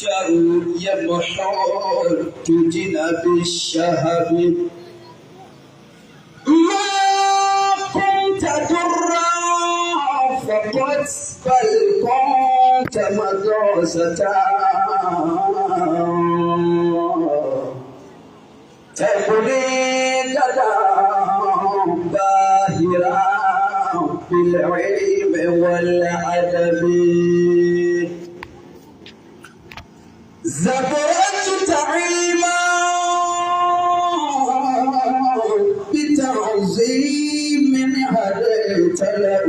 الحجر يمحو الدجن بالشهب. ما كنت درا فقد، بل كنت مدرسة تبني غدا باهرا بالعلم والأدب. زبرت علما بتعظيم هديت له،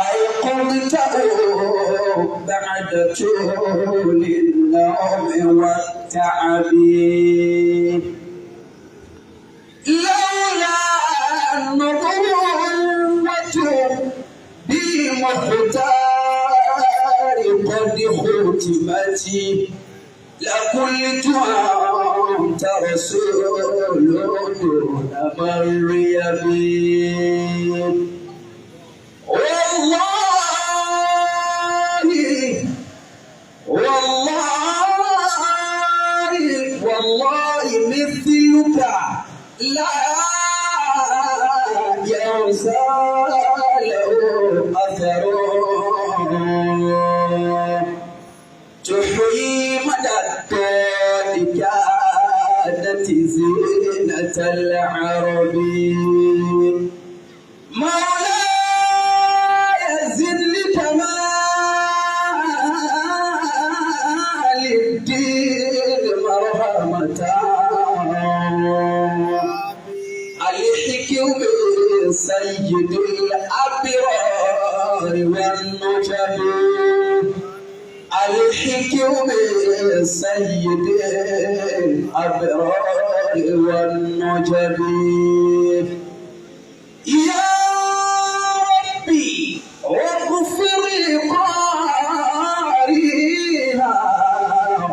أيقظته بعد طول النوم والتعب. لولا النبوة بمختار قد ختمت لقلت أنت رسول دون مريم. والله والله والله مثلك لا ينسى له أثر. تحيي مدى الدار كانت زينة العرب. مولاي زد لكمال الدين مرحمة، الحكم سيد الأبرار والنجب. الحكم سيد الأبرار والنجب. يا ربي اغفر لقارئها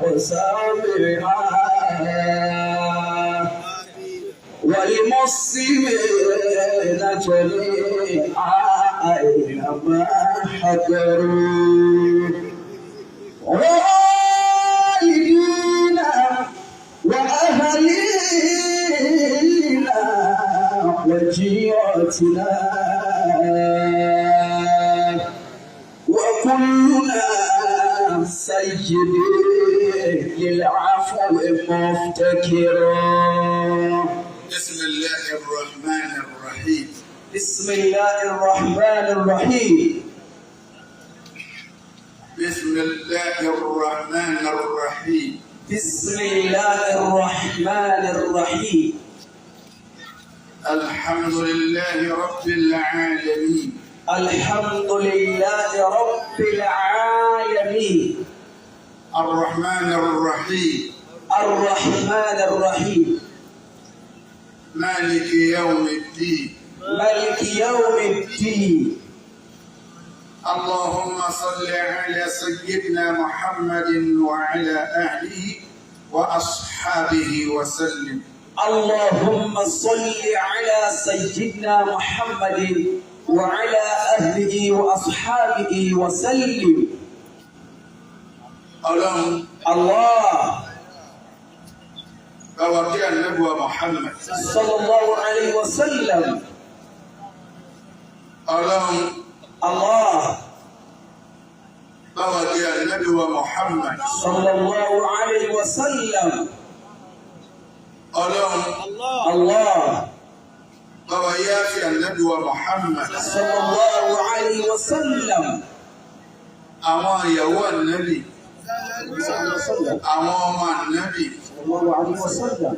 وسامعها والمسلمين جميعا أينما حضروا، والدينا وأهلينا وجيرتنا، وكلنا سيدي للعفو مفتكر. بسم الله الرحمن الرحيم. بسم الله الرحمن الرحيم. بسم الله الرحمن الرحيم. بسم الله الرحمن الرحيم. الحمد لله رب العالمين. الحمد لله رب العالمين. الرحمن الرحيم. الرحمن الرحيم. مالك يوم الدين. مالك يوم الدين. اللهم صل على سيدنا محمد وعلى آله وأصحابه وسلم. اللهم صل على سيدنا محمد وعلى أهله وأصحابه وسلم. Ọlọ́run, الله bá wa kí Ànábì wa Muhammad. صلى الله عليه وسلم. Ọlọ́run, الله bá wa kí Ànábì wa Muhammad. صلى الله عليه وسلم. Ọlọ́run, الله bá wa yááfì Ànábì wa Muhammad. صلى الله عليه وسلم. Àwọn ìyàwó Ànábì, صلى àwọn ọmọ Ànábì, الله عليه وسلم.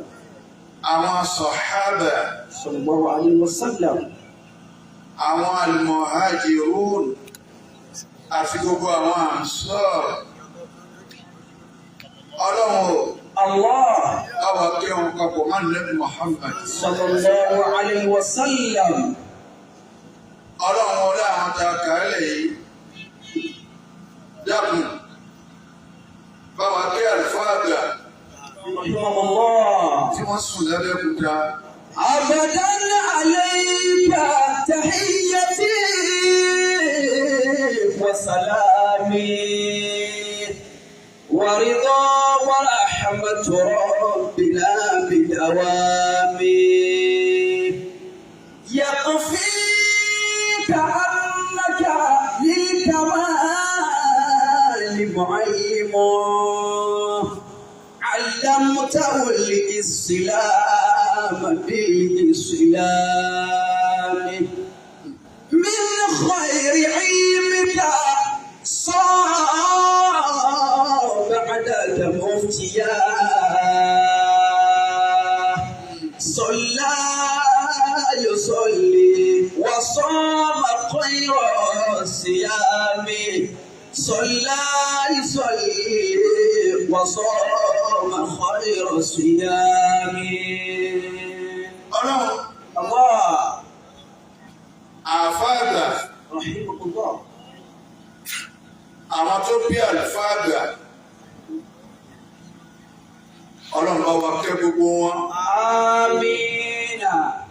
Àwọn sọ̀hábà, صلى الله عليه وسلم. Àwọn almuhajirun àti gbogbo àwọn ansar. Ọlọ́run ò, الله bá wa kí wọn papọ̀ mọ́ Ànábì Muhammad. صلى الله عليه وسلم. Ọlọ́run, ọlá àwọn tá a kà á lẹ̀ yìí, dákun bá wa kí àlùfáà àgbà رحمه الله. Tí wọ́n sùn lábẹ́òkúta. أبدا عليك تحيتي. وسلامي ورضا ورحمة ربنا بدوامي يكفيك أنك للكمال معلم علمته الإسلام بالإسلام من خير علمك صار بعدك مفتيا صلى يصلي وصام خير الصيام صلى يصلي وصام خير الصيام. Ọlọ́run الله àáfàá àgbà رحمه الله. Àwọn tó bí àlùfáà àgbà, Ọlọ́run bá wa kẹ́ gbogbo wọn. آمين.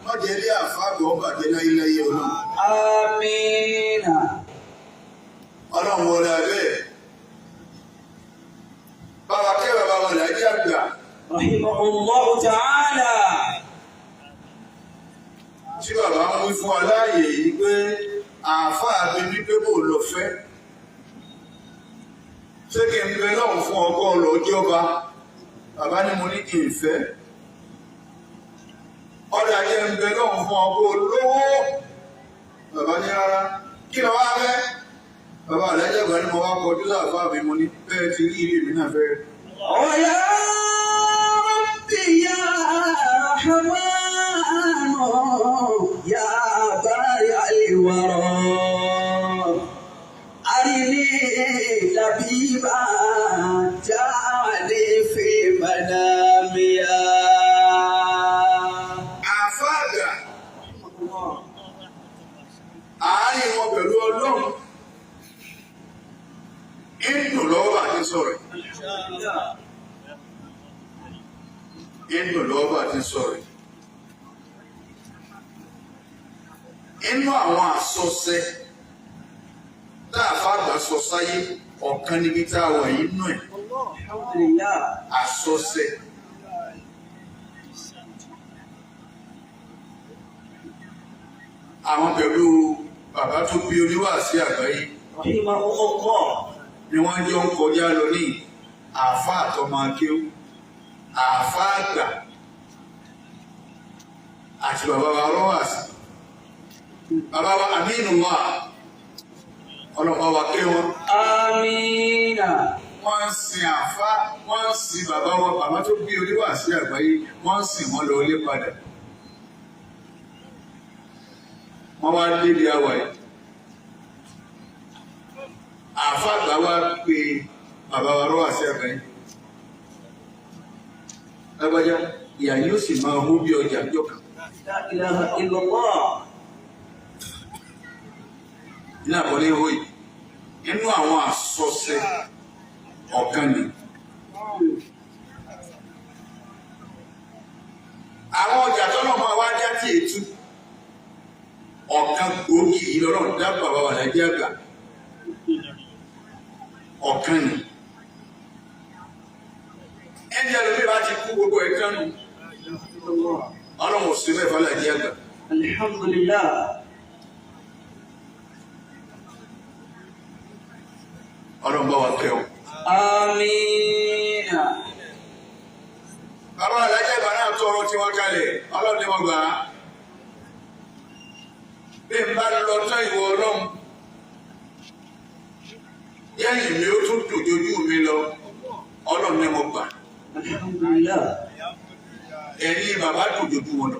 Má jẹ́ ilé àáfàá àgbà ó bàjẹ́ láyéláyé, Ọlọ́run. آمين. Ọlọ́run wọlé abẹ́ ẹ̀. Bá wa kẹ́ bàbá wọn làájì àgbà رحمه الله تعالى. Tí bàbá ń wí fún wa láàyè yìí pé àáfàá mi ní pé bò lọ fẹ́, ṣé kí n bẹ lọ́hùn fún ọkọ ọ̀rọ̀ ọjọ́ba? Bàbá ní mo ní kí n fẹ́ ọ̀dà jẹ́ ń bẹ lọ́hùn fún ọkọ olówó. Bàbá ní rárá, kí ló wá fẹ́? Bàbá àlẹ́jẹ̀gbà ni mo wá kọjú sáfà mi, mo ní bẹ́ẹ̀ ti rí ilé mi náà fẹ́. ويا ربي يا رحمن يا بارئ الورى أرني لبيبا جاءني في منامي. Àáfàá àgbà, àárín wọn pẹ̀lú Ọlọ́run ń dùn lọ́wọ́ bá ti sọ̀rọ̀ yìí, ń dùn lọ́wọ́ bá ti sọ̀rọ̀ yìí. Inú àwọn àsọsẹ tá àáfàá àgbà sọ sáyé, ọ̀kan níbi tá a wà yìí nù ẹ̀. الحمد لله. Àsọsẹ. Àwọn pẹ̀lú bàbá tó bí oníwàásí àgbáyé رحمه الله. ni wọ́n jọ ń kọjá lọ ní àáfàá àtọmọ akéwú, àáfàá àgbà àti bàbá wa rọ́wàsí, bàbá wa Aminu wa, ọlọ́pàá wa ké wọn. آمين. Wọ́n ń sin àáfàá, wọ́n ń sin bàbá wa, bàbá tó bí oníwàásí àgbáyé, wọ́n ń sìn wọ́n lọ ilé padà. Wọ́n wá débi àwà yìí, àáfàá àgbà wa pé bàbá wa rọ́wàsí àgbáyé, lágbájá, ìyá yóò sì máa hó bí ọjà jọkàn. لا إله إلا الله. Ní àkọlé ìhó yìí, nínú àwọn àsọsẹ ọ̀kan ni. Àwọn ọjà tọ́nà máa wá já tí ètú ọ̀kan gbòógì yìí lọ́rọ̀ dá bàbá wà lájẹ́ àgbà, ọ̀kan ni. Ẹni ẹlòmíì bá ti kú, gbogbo ẹ̀ kánú. Ọlọ́run ò sí mẹ́fà lájẹ́ àgbà. الحمد لله. Ọlọ́run bá wa kẹ́ o. آمين. Bàbá alájà ìgbà náà tọrọ tí wọ́n kalẹ̀, Ọlọ́run ni wọ́n gbà á. Bí n bá lọ tán, ìwọ Ọlọ́run, yẹ́yìn mi ó tún dùn jojú mi lọ, Ọlọ́run ni mo gbà. الحمد لله. Ẹ̀yìn bàbá dùn jojú wọn lọ.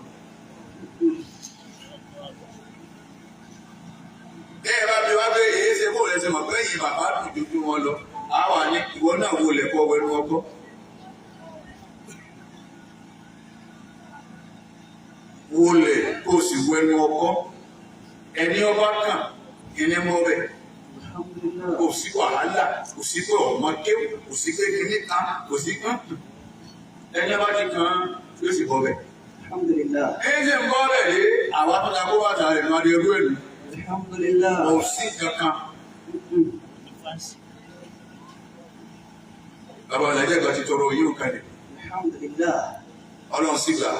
Bẹ́ẹ̀ bá bí wá pé èyí ṣe kó rẹ̀ ṣe mọ̀ pé ẹ̀yìn bàbá dùn jojú wọn lọ, á wà ní ìwọ náà wo lẹ̀kọ́ wẹnu ọkọ́. Wọlé kó o sì wẹnu ọkọ́, ẹni ọba kàn ẹni mọ́ bẹ̀. الحمد لله. Kò sí wàhálà, kò sí pé ọmọ kéwù, kò sí pé kíní kan, kò sí kán ẹni ọba ti kàn yóò sì bọ́ bẹ̀. الحمد لله. Ẹni sì ń bọ́ bẹ̀ dé, àwa tó ta kó bàtà rẹ̀ ní adé ẹrú ẹ̀lú. الحمد لله. Kò sí kankan. Bàbá Aláàjì Àgbà ti tọrọ yóò kalẹ̀. Alhamdulillah. Ọlọ́run sì gbà.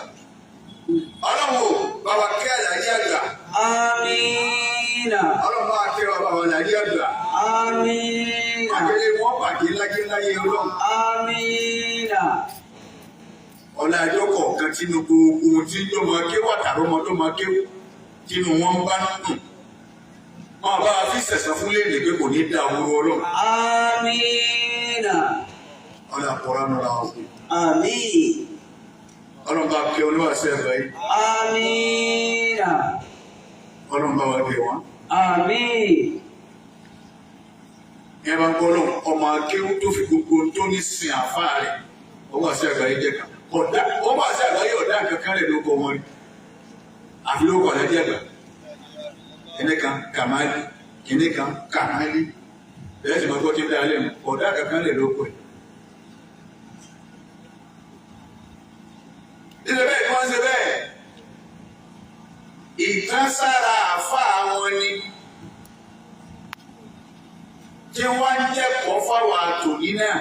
Ọlọ́run o, bàbá kẹ́ Aláàjì Àgbà. Amina. Ọlọ́run bá kẹ́ bàbá Aláàjì Àgbà. Amina. Àkẹlẹ́ wọn bàjẹ́ láyé láyé Ọlọ́run. Amina. Ọlá ẹjọ́ kọ̀ọ̀kan tínú gbogbo ohun tí yóò máa kéwà tàbí ọmọ tó máa kéwù tínú wọn ń bá nù. Wọn bá fi sẹ̀sán fún léèlè pé kò ní dá owó Ọlọ́run. Amina. Ọlá àpọ̀rọ̀ nura ọ̀gbìn. Amin. Ọlọ́run bá kẹ́ olúwàṣẹ́ ẹ̀fọ́ yìí. Amina. Ọlọ́run bá wa kẹ́ wọn. Amin. Ẹ bá gbọ́ lọ́wọ́ ọmọ akéwú tó fi gbogbo ohun tó ní sin àfáà rẹ̀ ọwọ́ àṣẹ àgbáyé jẹ́ kan. Ọ̀dà ọwọ́ àṣẹ àgbáyé ọ̀dà kankan rẹ̀ ló kọ wọn rí. Àfi ló kọ̀ lẹ́jẹ̀ àgbà. Kìnní kan kàmáàlì, kìnní kan kàmáàlì. Bẹ́ẹ̀ sì máa gbọ́ tí ń dá lẹ́nu, ọ̀dà kankan rẹ̀ ló kọ ẹ̀. Ṣé bẹ́ẹ̀ ni wọ́n ṣe bẹ́ẹ̀? Ìtàn sára àfáà wọn ni tí wọ́n ń jẹ́kọ̀ọ́ fáwọn àtòní náà.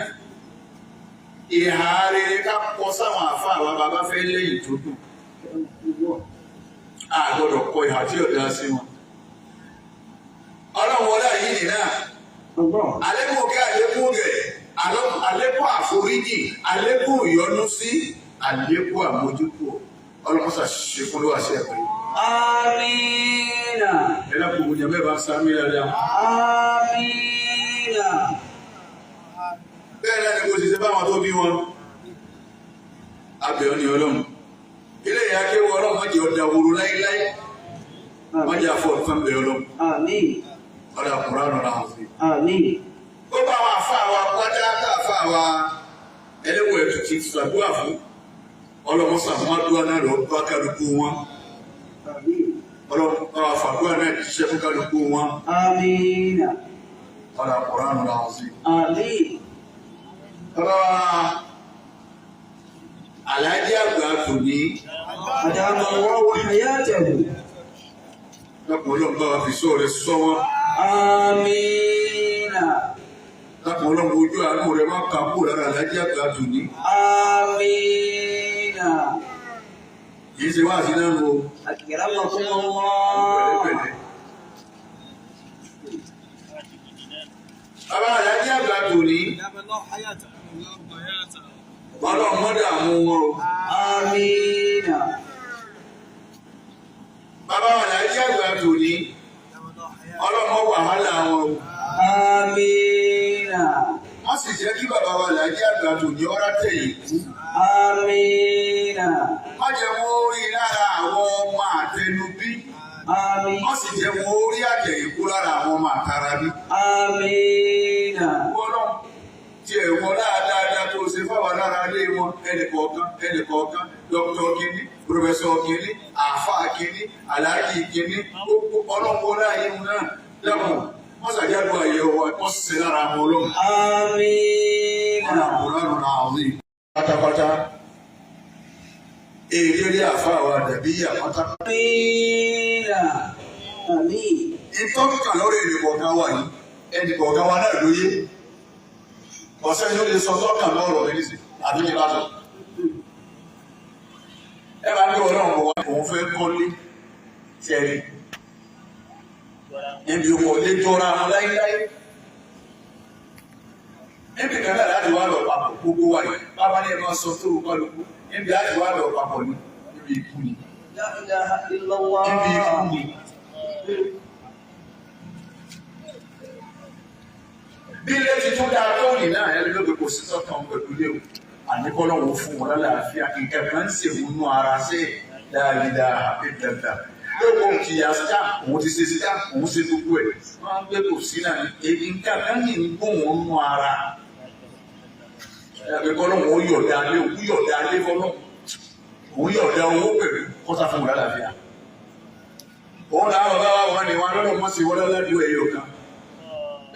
Ìhà rere ká kọ sáwọn àfáà wa bàbá fẹ́ lẹ́yìn tó dùn. A gbọ́dọ̀ kọ ìhà tí ò dá sí wọn. Ọlọ́run wọlé àyè nì náà. Allah. Àlékún kẹ́ àlékún rẹ̀, àlékún àforíjì, àlékún ìyọ́nú sí, àlékún àmójúkú. Ọlọ́run ṣàṣìṣe fún ló wà sí ẹ̀pẹ́. Amina. Ẹ dákun gbogbo jẹ́ mẹ́bàá sáámi dáadáa. Amina. Bẹ́ẹ̀ náà ni kò sì ṣe báwọn tó bí wọn. Abẹ́ ọ ni Ọlọ́run. Ilé ìyá kéwọ́ Ọlọ́run má jẹ́ ọ̀dà wòrò láíláí. Má jẹ́ àfọ̀ nǹkan bẹ̀ Ọlọ́run. Amin. Ọ̀dà Kùránù náà fi. Amin. Ó bá àwọn àfa wa pátá ká àfa wa ẹlẹ́wọ̀ ẹ̀tù ti ṣàdúrà fún. Ọlọ́run sàmúhàdúrà náà lọ bá kálukú wọn. Amin. Ọlọ́run bá wa fàdúrà náà jíṣẹ́ fún kálukú wọn. Amina. Ọ̀dà Kùránù náà fi. Amin. Bàbá wa Àlàájì Àgbà tòní. أدام الله حياته. Lápò Ọlọ́run bá wa fi sọ rẹ̀ sọ wọn. Amina. Lápò Ọlọ́run ojú àánú rẹ̀ má kà kú lára Àlàájì Àgbà tòní. Amina. Kì í ṣe wá sí náà o. أكرمكم الله. Pẹ̀lẹ́pẹ̀lẹ́. Bàbá Àlàájì Àgbà tòní. Ọlọ́run mọ́ dààmú wọn o. Amina. Bàbá Àlàájì Àgbà tòní. Ọlọ́run mọ́ wàhálà wọn o. Amina. Wọ́n sì jẹ́ kí bàbá wa Àlàájì Àgbà tòní ọ́rá tẹ̀yìn kú. Amina. Má jẹ́ wọn ó rí lára àwọn ọmọ àtẹnubí. Amin. Wọ́n sì jẹ́ wọn ó rí àtẹ̀yìnkú lára àwọn ọmọ àtarabí. Amina. Ọlọ́run tí ẹ̀ wọ́n dáadáa tó ṣe fáwọn lára ilé wọn ẹnìkọ̀ọ̀kan ẹnìkọ̀ọ̀kan dókítà kínní pòfẹ́sọ̀ kínní àáfàá kínní aláàjì kínní gbogbo ọlọ́run wọlé ayé wọn náà dákun wọ́n ṣàjálù àyẹ̀wò wọ́n ṣe lára àwọn ọlọ́run. Amina. Ọlọ́run náà rí pátápátá. Èrè rí àáfàá wa dàbí ìyá pátápátá. Amina. Amin. Ìtọ́ka lórí ẹnìkọ̀ọ̀kan wa yìí ẹnìkọ̀ọ̀kan wa náà lóye. Ọ̀sẹ̀ ni ó lè sọ tọ́ka lọ́rọ̀ mi nísìnyí àbí ní bàtọ̀. Ẹ bá ní ọlọ́run kò wá òun fẹ́ kọ́lé sẹ́rí. Níbi kò lè jọra wọn láíláí. Níbi kan náà láti wá lọ papọ̀ gbogbo wa yìí. Bàbá ní ẹ máa sọ tó kálukú. Níbi láti wá lọ papọ̀ ní níbi ikú ni. La ilaha illallah. Níbi ikú ni. Bí ilé ti tún dáa tó nì náà ẹni ló gbé kò sí sọ́kàn pẹ̀lú ilé o. Àníkọ́lọ́wọ́ fún wọn lálàáfíà nǹkan kan ń ṣèwọ́nú ara ṣe dáadáa àbí dandan. Lóko òun ti ya sá, òun ti ṣe sá, òun ṣe gbogbo ẹ̀. Wọ́n á gbé kò sí náà ní èyí nǹkan kan yìí ń gbóhùn nú ara. Àníkọ́lọ́wọ́ ó yọ̀ọ̀dá lé òun yọ̀ọ̀dá lé fọlọ́. Òun yọ̀ọ̀dá owó pẹ̀lú kọ́sà fún wọn lálàáfíà. Òun làwọn bàbá wa wọn ni wọn lọ́dọ̀ mọ́ sí wọn lọ́dọ̀ ẹ̀yọ̀ kan.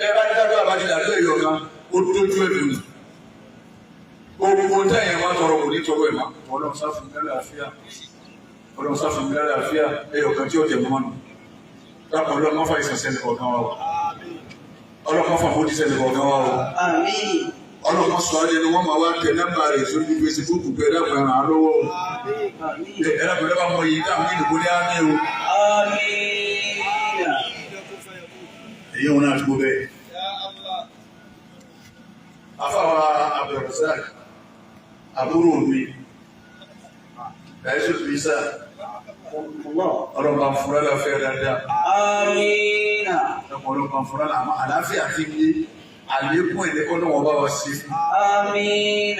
Ẹ bá ní dájú àbájú dàdú ẹ̀yọ̀ kan, ó dójú ẹ̀dùn ni. Gbogbo tẹ̀yìn wa tọrọ kò ní tọrọ ẹ̀ mọ́. Ọlọ́run sá fún mi lálàáfíà. Ọlọ́run sá fún mi lálàáfíà. Ẹ̀yọ̀ kan tí ó tẹ̀ mọ́ nù. Dápọ̀ Ọlọ́run má fa ìsàn sẹ́ni kọ̀ọ̀kan wa o. Ọlọ́kọ́ fún àmójútó ẹnì kọ̀ọ̀kan wa o. Àmín. Ọlọ́kọ́ sọ ọ́ lẹ́nu wọ́n máa wá tẹ nọ́mbà rẹ̀ sórí Facebook pé ẹ dákun ẹ ràn án lọ́wọ́ o. Àmín. Ẹ dákun ẹ bá mọ iye dáhùn ní ìdìbò ní àmì o. Àmín. Èyí òun náà tó bẹ́ẹ̀. Afáwa Abdulrasaq, àbúrò mi, Ẹ̀ṣọ́ Fisa, Allah. ọlọ́ba fúnra láfẹ́ dáadáa. Àmín. Ọlọ́ba fúnra àmọ́ àlàáfíà ti ní àlékún ẹ̀lẹ́kọ́ náà wọ́n bá wa ṣe fún. Àmín.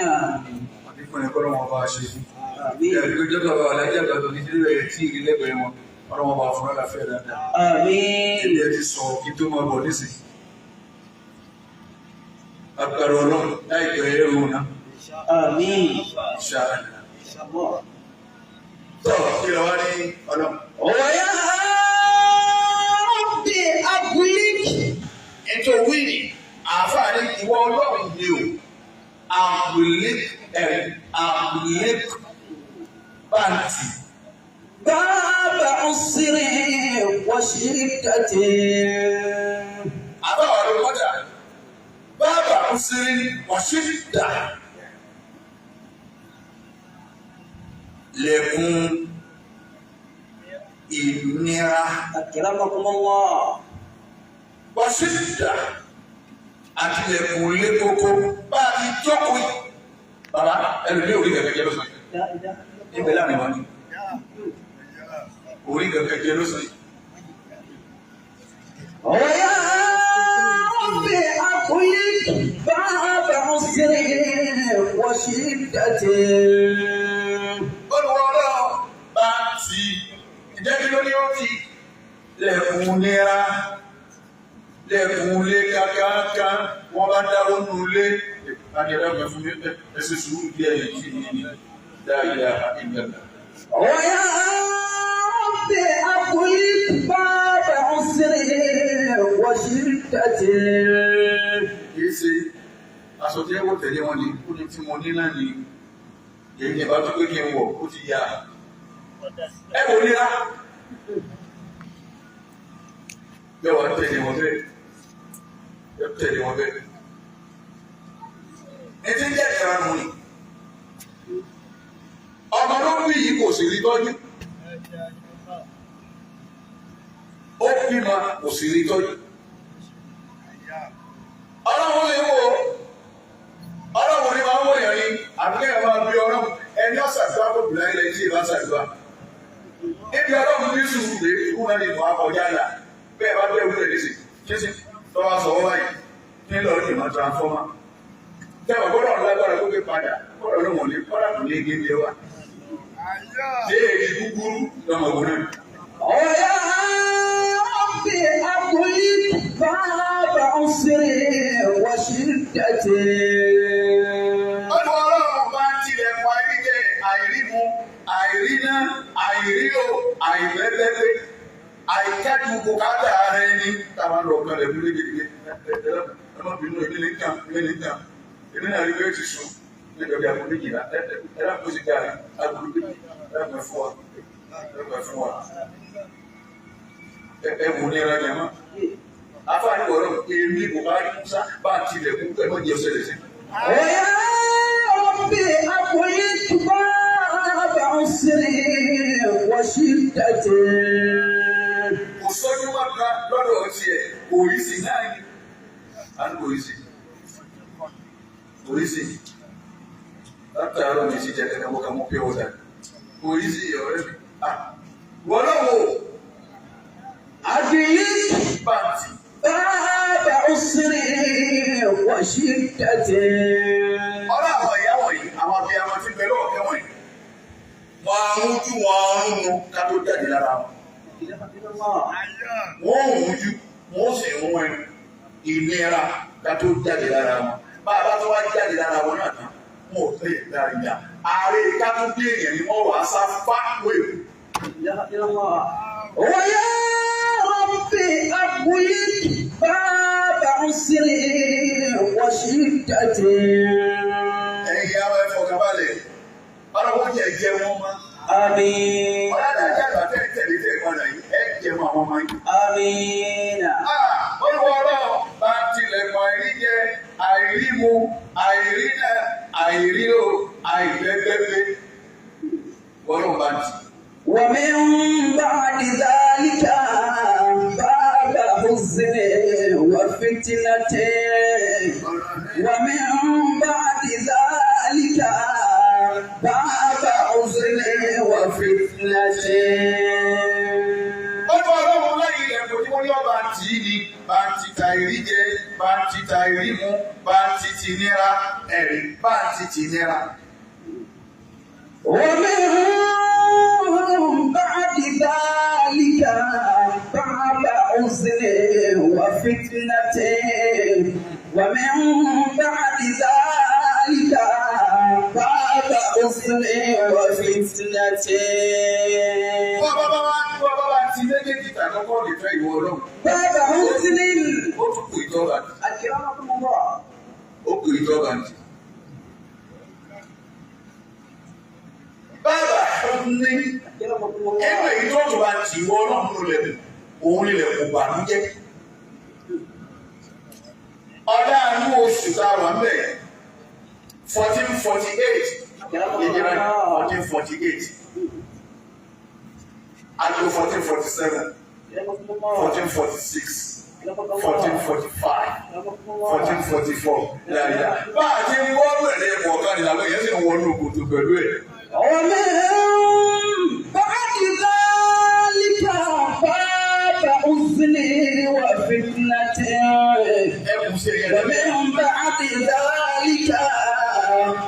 Àlékún ẹ̀lẹ́kọ́ náà wọ́n bá wa ṣe fún. Àmín. Ẹ̀rí jọ́tọ̀ bá wà lájẹ́ àgbàdo ní ilé rẹ̀ tí ìrìn lẹ́gbẹ̀ẹ́ wọn, ọlọ́wọ́n bá fúnra láfẹ́ dáadáa. Àmín. Ilé ẹ ti sọ̀rọ̀ kí tó máa bọ̀ nísìnyí. Agbára Ọlọ́run láìpẹ́ ẹ̀rọ náà. Àmín. Ṣáà. Allah. Tọ́ kí lọ wá ní Ọlọ́run. ويا رب أغلق Ètò wíìlì àáfàá ní ìwọ Ọlọ́run ni o. Àbùlé ẹ̀ àbùlé báǹtì. باب عسر وشدة. Àbáwọ̀ ló kọjá. Báàbà ń sinmi wàṣídà. Lẹ̀kùn ìnira. أكرمكم الله. Wàṣídà àti lẹ̀kùn lé koko bá a ti jókòó yìí. Bàbá ẹlòmíì ò rí kẹ̀kẹ́ jẹ lọ́sàn-án. لا إله إلا Ibẹ̀ láàrin wa ni. Orí kẹ̀kẹ́ jẹ lọ́sàn-án. ويا رب أغلق باب عسر وشدة. Olùwọ́ ọlọ́run bá ti ìjẹ́kí ló ní ó ti lẹ̀kùn nira lẹ̀kùn lé kákáká wọ́n bá dáwọ́ nù lé adìrẹ́gbẹ̀ fún mi ẹsẹ̀ sùúrù díẹ̀ yìí tí mi ní dáadáa ìgbàgbà. ويا رب أغلق باب عسر وشدة. Kìí ṣe aṣọ tí ẹ wò tẹ̀lé wọn ni ó ní tí mo ní náà ni èyí ni ìbá tó pé kí n wọ̀ ó ti yá ẹ wò nira bẹ́ẹ̀ wà tẹ̀lé wọn bẹ́ẹ̀ ẹ tẹ̀lé wọn bẹ́ẹ̀ ẹ ti ń jẹ́ ìtura nù ni ọmọ ló ń bí yìí kò sì rí tọ́jú ó bímọ kò sì rí tọ́jú ọlọ́run lè wo ọlọ́run ní máa ń wòyàn ni àbíkẹ́ ẹ̀ máa bí ọlọ́run ẹni ọ̀sàdúrà kò bìlà ilẹ̀ tí ìbá sàdúrà níbi ọlọ́run ní sùúrù lè kú náà ní ìmọ̀ akọjá là bẹ́ẹ̀ bá bẹ́ẹ̀ wúlẹ̀ nísì kí sì tọ́wọ́ sọ wọ́n báyìí ní lọ́ọ́ ní ìmọ̀ transformer tẹ́wọ̀ gbọ́dọ̀ lágbára ló gbé padà gbọ́dọ̀ ló wọ̀n ní kọ́dà kò ní igi ní wa ṣé èyí kúkúrú lọ́mọ ògùn náà. ويا رب أغلق باب عسر وشدة. Ọdún ọlọ́run bá ń tilẹ̀kùn àìríjẹ, àìrímu, àìríná, àìrílò, àìrẹ́lẹ́lẹ́, àìkẹ́dùn bùkátà ara ẹni táwọn lọ kan lẹ̀kún lédè ẹlọ́bìnrin èmi ní tàn, èmi ní tàn, èmi náà rí bẹ́ẹ̀ ti sùn nítorí aago méjìlá, ẹlẹ́kùn sì dáa aago méjìlá, ẹlẹ́kùn fún wa, ẹlẹ́kùn fún wa. Ẹ wò ní ẹran jẹ mọ́. Afáàní wọ̀rọ̀ èmi Buhari Musa bá tilẹ̀kùn pẹ̀lú ọjọ́ ìṣẹ̀lẹ̀ sí. ويا رب أغلق باب عسر وشدة. Kò sọ́jú wá kan lọ́dọ̀ ọtí ẹ̀ òrìṣì náà ni à ń òrìṣì òrìṣì látàárọ̀ mi sì jẹ́ kẹ́kẹ́ mọ́ ká mọ́ pure water òrìṣì ọ̀rẹ́ mi ah wọ́n náà wò أغلق bàǹtì باب عسر وشدة. ọlọ́ àwọn ìyá wọ̀nyí àwọn abiyamọ tí bẹ lọ́wọ́ kẹ́ wọ̀nyí wọ́n á rújú wọn á rúnu ká tó jáde lára wọn wọ́n ò rújú wọ́n sì ń wọ́n ìnira ká tó jáde lára wọn bá a bá tó wá jáde lára wọn náà tán wọn ò tẹ̀lé lára ìyá ààrẹ ká tó dé èèyàn ni wọ́n wà á sá fáwọn èkó. لا إله إلا الله. ويا رب أغلق باب عسر وشدة. Ẹ̀yin àwọn ẹ̀fọ́ kabalẹ̀ ọlọ́wọ́ jẹ́ jẹ́ wọn mọ́. آمين. Ọlọ́dà jẹ́ àgbà tẹ́ tẹ̀lé tẹ̀ padà yìí ẹ̀ jẹ́ wọn àwọn ọmọ yìí. آمين. Olùwọ́ ọlọ́run bá tilẹ̀. tilẹ̀kùn àìrí jẹ, àìrí mu, àìrí náà, àìrí o, àìgbẹ́gbẹ́gbẹ́. Wọ́n ló bá ti. ومن بعد ذلك باب حزن وفتنة ومن بعد ذلك باب حزن وفتنة Ó ní ọlọ́run lẹ́yìn ilẹ̀kùn tí wọ́n ní ọba tì í ni bá ti ta ìrí jẹ, bá ti ta ìrí mu, bá ti tì nira, ẹ̀rí bá ti tì nira. ومن بعد ذلك بعد حزن وفتنة ومن بعد ذلك بعد حزن وفتنة Wọ́n bá bá wá wọ́n bá bá ti méjèèjì tà kọ́kọ́ lè fẹ́ ìwọ ọlọ́run. باب حزن Ó tún kù ìtọ́ba tì. أكرمكم الله Ó kù ìtọ́ba tì. Bàbá ní أكرمكم ẹnu الله èyí tó tún bá ti ìwọ ọlọ́run lẹ̀kùn òun ni lẹ̀kùn bànújẹ́. Ọ̀dà àánú oṣù tá a wà ń bẹ̀ 1448 ìjìnlẹ̀ 1448 àjò 1447 أكرمكم الله 1446 أكرمكم الله 1445 أكرمكم الله 1444 láyà. Bá a ti ń wọ́n ẹ̀rẹ́ kọ̀ọ̀kan ni làwọn èèyàn sì ń wọnú kòtò pẹ̀lú ẹ̀. ومن بعد ذلك باب حزن وفتنة Ẹ kù sí ẹ̀yẹ lẹ́lẹ́. ومن بعد ذلك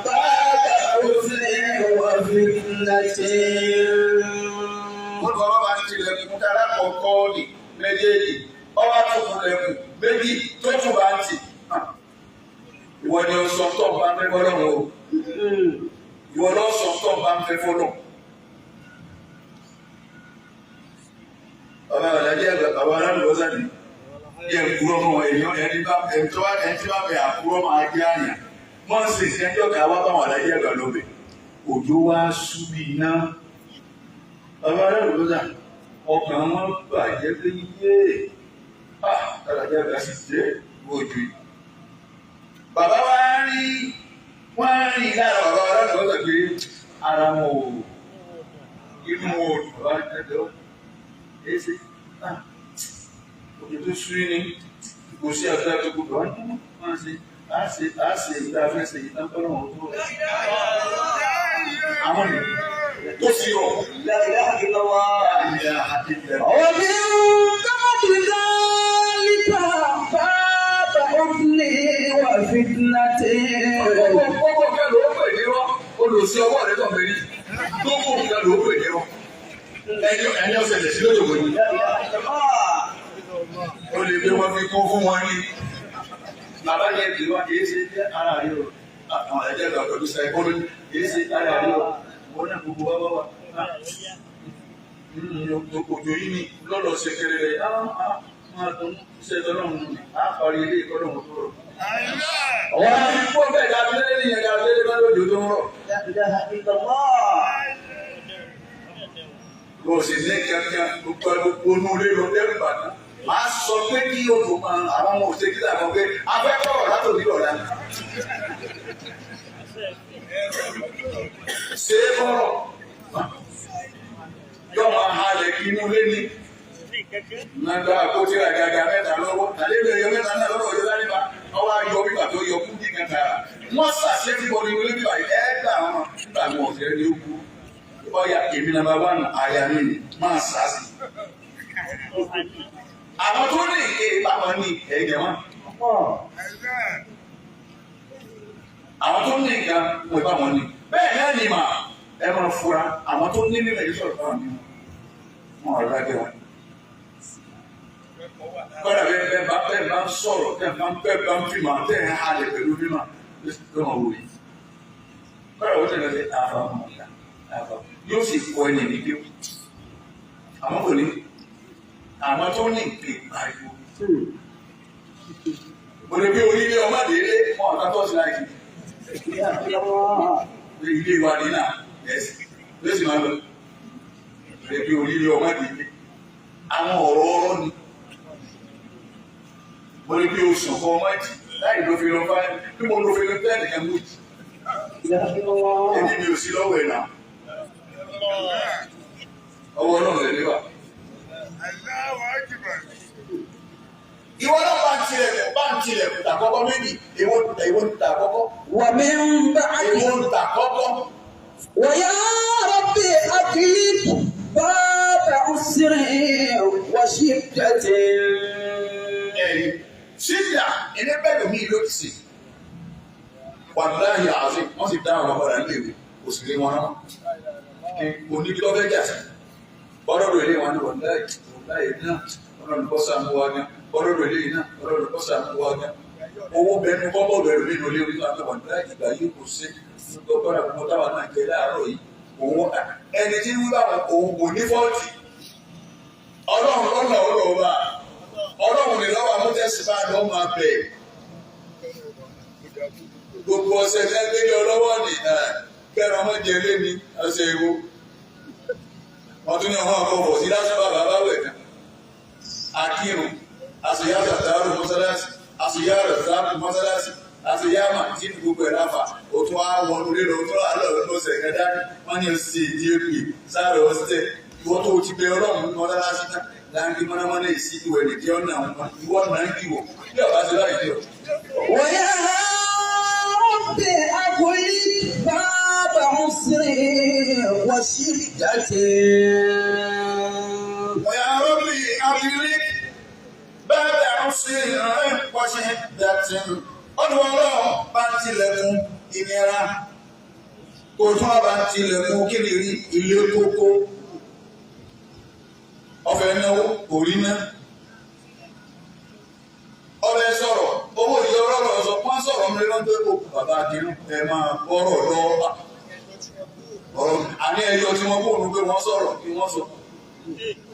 باب حزن وفتنة Wọ́n lọ bá ti tilẹ̀kùn dára kọ̀ọ̀kan ní méjèèjì. Ọba tó kù lẹ̀kùn méjì tó tún bá ń tì. Ìwọ ni o sọ tó ń bá ń fẹ́ fọ́lọ́run o. Ìwọ lọ sọ tó ń bá ń fẹ́ fọ́lọ́run. Bàbá Àlàjì àgbà bàbá Aláàlú ni. Yẹ kúrọ́ mọ́ èèyàn ẹni bá ẹni tó bá ẹni tí bá bẹ àkúrọ́ máa jẹ́ àyàn. Wọ́n sì ṣe ẹjọ́ ká wá báwọn Àlàjì àgbà lóbẹ̀. Òjò wá sú bí iná. Bàbá Aláàlú ọkàn wọn bàjẹ́ pé yé Àlàjì àgbà sì dé ojú yìí. Bàbá wa rí wọ́n rí lára bàbá Aláàlú pé ara wọn ò inú wọn ò dùn. Bàbá ẹgbẹ́ èsì òjò tó sú ní kò sí àdúrà tó gbogbo wọn máa ṣe á ṣe á ṣe ìta fẹ́ ṣe ìta fẹ́ràn wọn tó rẹ̀. Àwọn ènìyàn tó sì rọ̀. لا إله إلا الله Ìyá àti ìyá. ومن بعد ذلك باب حزن وفتنة Gbogbo nǹkan ló ń pè ní rọ́, olùsí ọwọ́ rẹ̀ tó ń bẹ ní. Gbogbo nǹkan ló ń pè ní rọ́. Ẹni ẹni ọ̀sẹ̀ lè sí lójoojú ni. لا إله إلا الله Ó lè gbé wọn fi kún fún wọn ní. Bàbá yẹn kì í wá kì í ṣe ara rẹ̀ o. Àwọn ẹ̀jẹ̀ lọ pẹ̀lú psychology kì í ṣe ara rẹ̀ o. Wọ́n náà gbogbo wá wá wá. Òjò yìí ni lọ́lọ́ ṣe kéré rẹ̀. Máa dùn ṣe tọ́lọ́run ni. Á parí ilé ìkọ́lọ́run tó rọ̀. Wọ́n á fi kó bẹ́ẹ̀ dábí lé ní ẹ̀dá lé lé lójó tó ń rọ̀. لا إله إلا الله Kò sì ní kankan gbogbo gbogbo inú ilé lọ dẹ́rù bàtà. Màá sọ pé kí odò máa àwọn ọmọ òṣèlú kíkà kan pé afẹ́kọ̀ọ́ látòdì ọ̀la. Ṣé é fọ́rọ̀? Yọ máa halẹ̀ kí inú ilé ní. Nàgbà àpótí àgàgà mẹ́ta lọ́wọ́. Àlejò ẹ̀yọ mẹ́ta náà lọ́wọ́ ọjọ́ láríba. Ọwọ́ ayọ̀ bíbà tó yọ kú kíkan tààrà. Wọ́n ṣàṣẹ tí bọ́ọ̀lù inú ilé bíbà yìí. Ẹ gbà wọn nígbà wọn ọ̀sẹ̀ ni ó kú. Ọya èmi nàmbà wánù àyà mi ni máa ṣàṣì. Àwọn tó ní ìké báwọn ní ẹ̀jẹ̀ wọn. Àwọn tó ní nǹkan wọ́n bá wọn ní. Bẹ́ẹ̀ náà ni mà ẹ máa fura àwọn tó ní mímọ̀ yìí sọ̀rọ̀ fáwọn mímọ̀. Wọ́n ọ̀rọ̀ lábẹ́ wọn. Kọ́dà bẹ́ẹ̀ bẹ́ẹ̀ bá bẹ́ẹ̀ bá ń sọ̀rọ̀ bẹ́ẹ̀ bá ń bẹ́ẹ̀ bá ń fìmọ̀ tẹ́ ẹ̀ halẹ̀ pẹ̀lú mímọ̀ lọ́wọ́ wò yìí. Kọ́dà wọ́n tẹ̀lé àfà ọmọ ìyá àfà yóò sì kọ́ ẹni ní bí àwọn kò ní àwọn tó ní ìpè pariwo. Mo lè gbé onílé ọmọdé wọn ọ̀tá tó sí láìsí. لا إله إلا الله Ilé wa ní náà ẹ̀sìn ló sì máa lọ. Mo lè gbé onílé ọmọdé àwọn ọ̀rọ̀ ọ̀rọ̀ ni. Mo Mo ní bí oṣù kan ọmọ ẹ̀jì láì ló fi lọ bá bí mo ló fi lọ tẹ́ẹ̀nì kan mú jì. Èmi mi ò sí lọ́wọ́ ẹ̀ náà. Ọwọ́ náà lè léwà. Ìwọ náà bá ń tilẹ̀kùn tàkọ́kọ́ méjì, èwo ń ta àkọ́kọ́? ومن بعد Èwo ń ta àkọ́kọ́? ويا ربي أغلق باب عسر وشدة. Ẹ̀rí ṣíjà ẹni bẹ́ẹ̀ mi ló ti sè. Wàláhì àti wọ́n sì dá àwọn padà nílé kò sì lé wọn náà. Kò ní kí lọ́ fẹ́ jà sí. Bọ́dọ̀dọ̀ ilé wọn ni wàláhì wàláhì náà ọlọ́run kọ́ sàmú wa gan. Bọ́dọ̀dọ̀ ilé náà ọlọ́run kọ́ sàmú wa gan. Owó bẹnu kọ́bọ̀dù ẹ̀rù nínú ilé orí àti wàláhì ìgbà yìí kò sí. Gbọ́dọ̀ gbogbo táwa náà jẹ láàárọ̀ yìí. Òun ẹni tí wíwá òun kò ní fọ́ọ̀tì. Ọlọ́run lọ́nà ọlọ́ọ̀bà. Ọlọ́run ní lọ́wọ́ amútẹ́síbá ló máa bẹ̀. Gbogbo ọ̀sẹ̀ lẹ́gbẹ̀rẹ̀ ọlọ́wọ́ ni kẹ́rọ ọmọ jẹ lé ní ọ̀sẹ̀ ìwò. Wọ́n tún ní ọmọ ọkọ̀ bọ̀ sí lásán bàbá bá wẹ̀ náà. Akírun, àṣeyá tàtàrù mọ́sálásì, àṣeyá rẹ̀sáàpù mọ́sálásì, àṣeyá màtí ní gbogbo ẹ̀ láfà. Ó tún á wọnú lílọ, ó tún á lọ lọ́sẹ̀ kẹta wọ́n ní ọ̀sẹ̀ ìdí èpè sáré ọ̀sẹ̀. Ìwọ́n tó ti bẹ ọlọ́run mọ́sálásí náà láńkì mọ́nàmọ́ná ìsí ìwẹ̀ nìkí ọ̀nà ìwọ náà ń kíwọ̀ bí ọba ṣe láì dé ọ. ويا ربي أغلق باب عسر وشدة. ويا ربي أغلق باب عسر وشدة. Ọdún ọlọ́run bá ń tilẹ̀kùn ìnira, kò tún wá bá ń tilẹ̀kùn kí lè rí ilé kókó. Ọfẹ náwó kò rí ná. Ọbẹ̀ sọ̀rọ̀ owó ìjọ ọlọ́rọ̀ sọ wọ́n sọ̀rọ̀ mi lọ́n tó kó bàbá àdínú ẹ máa bọ́rọ̀ lọ. Ọ̀rọ̀ àní ẹyọ tí wọ́n kóònù pé wọ́n sọ̀rọ̀ kí wọ́n sọ.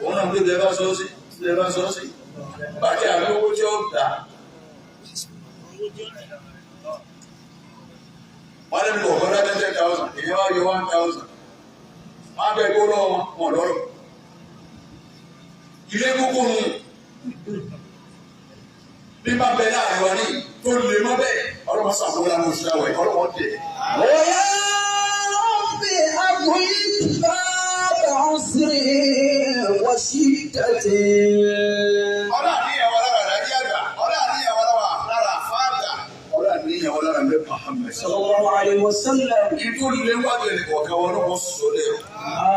Òun náà gbé bẹ́ẹ̀ bá sọ sí bẹ́ẹ̀ bá sọ sí. Bàjẹ́ àbí owó tí ó gbà. Wọ́n lé ní kọ̀ọ̀kan dá 10,000, èyí wá yọ 1,000. Wọ́n á bẹ̀ kó lọ́wọ́ wọn, wọn lọ́rọ̀. Ilé kúkú nù bí bá bẹ láàrin wa ní tó lè mọ́ bẹ́ẹ̀ ọlọ́mọ sàmúlò àwọn oṣù àwẹ̀ ọlọ́mọ dẹ̀. ويا ربي أغلق باب عسر وشدة. Ọlá àníyàn wa lára àdájí àgbà, ọlá àníyàn wa lára àfáàgbà, ọlá àníyàn wa lára mẹ́fà Muhammad. صلى الله عليه وسلم. Ìtú lè wájú ẹnì kọ̀ọ̀kan wọn ló wọ́n sọ lé o.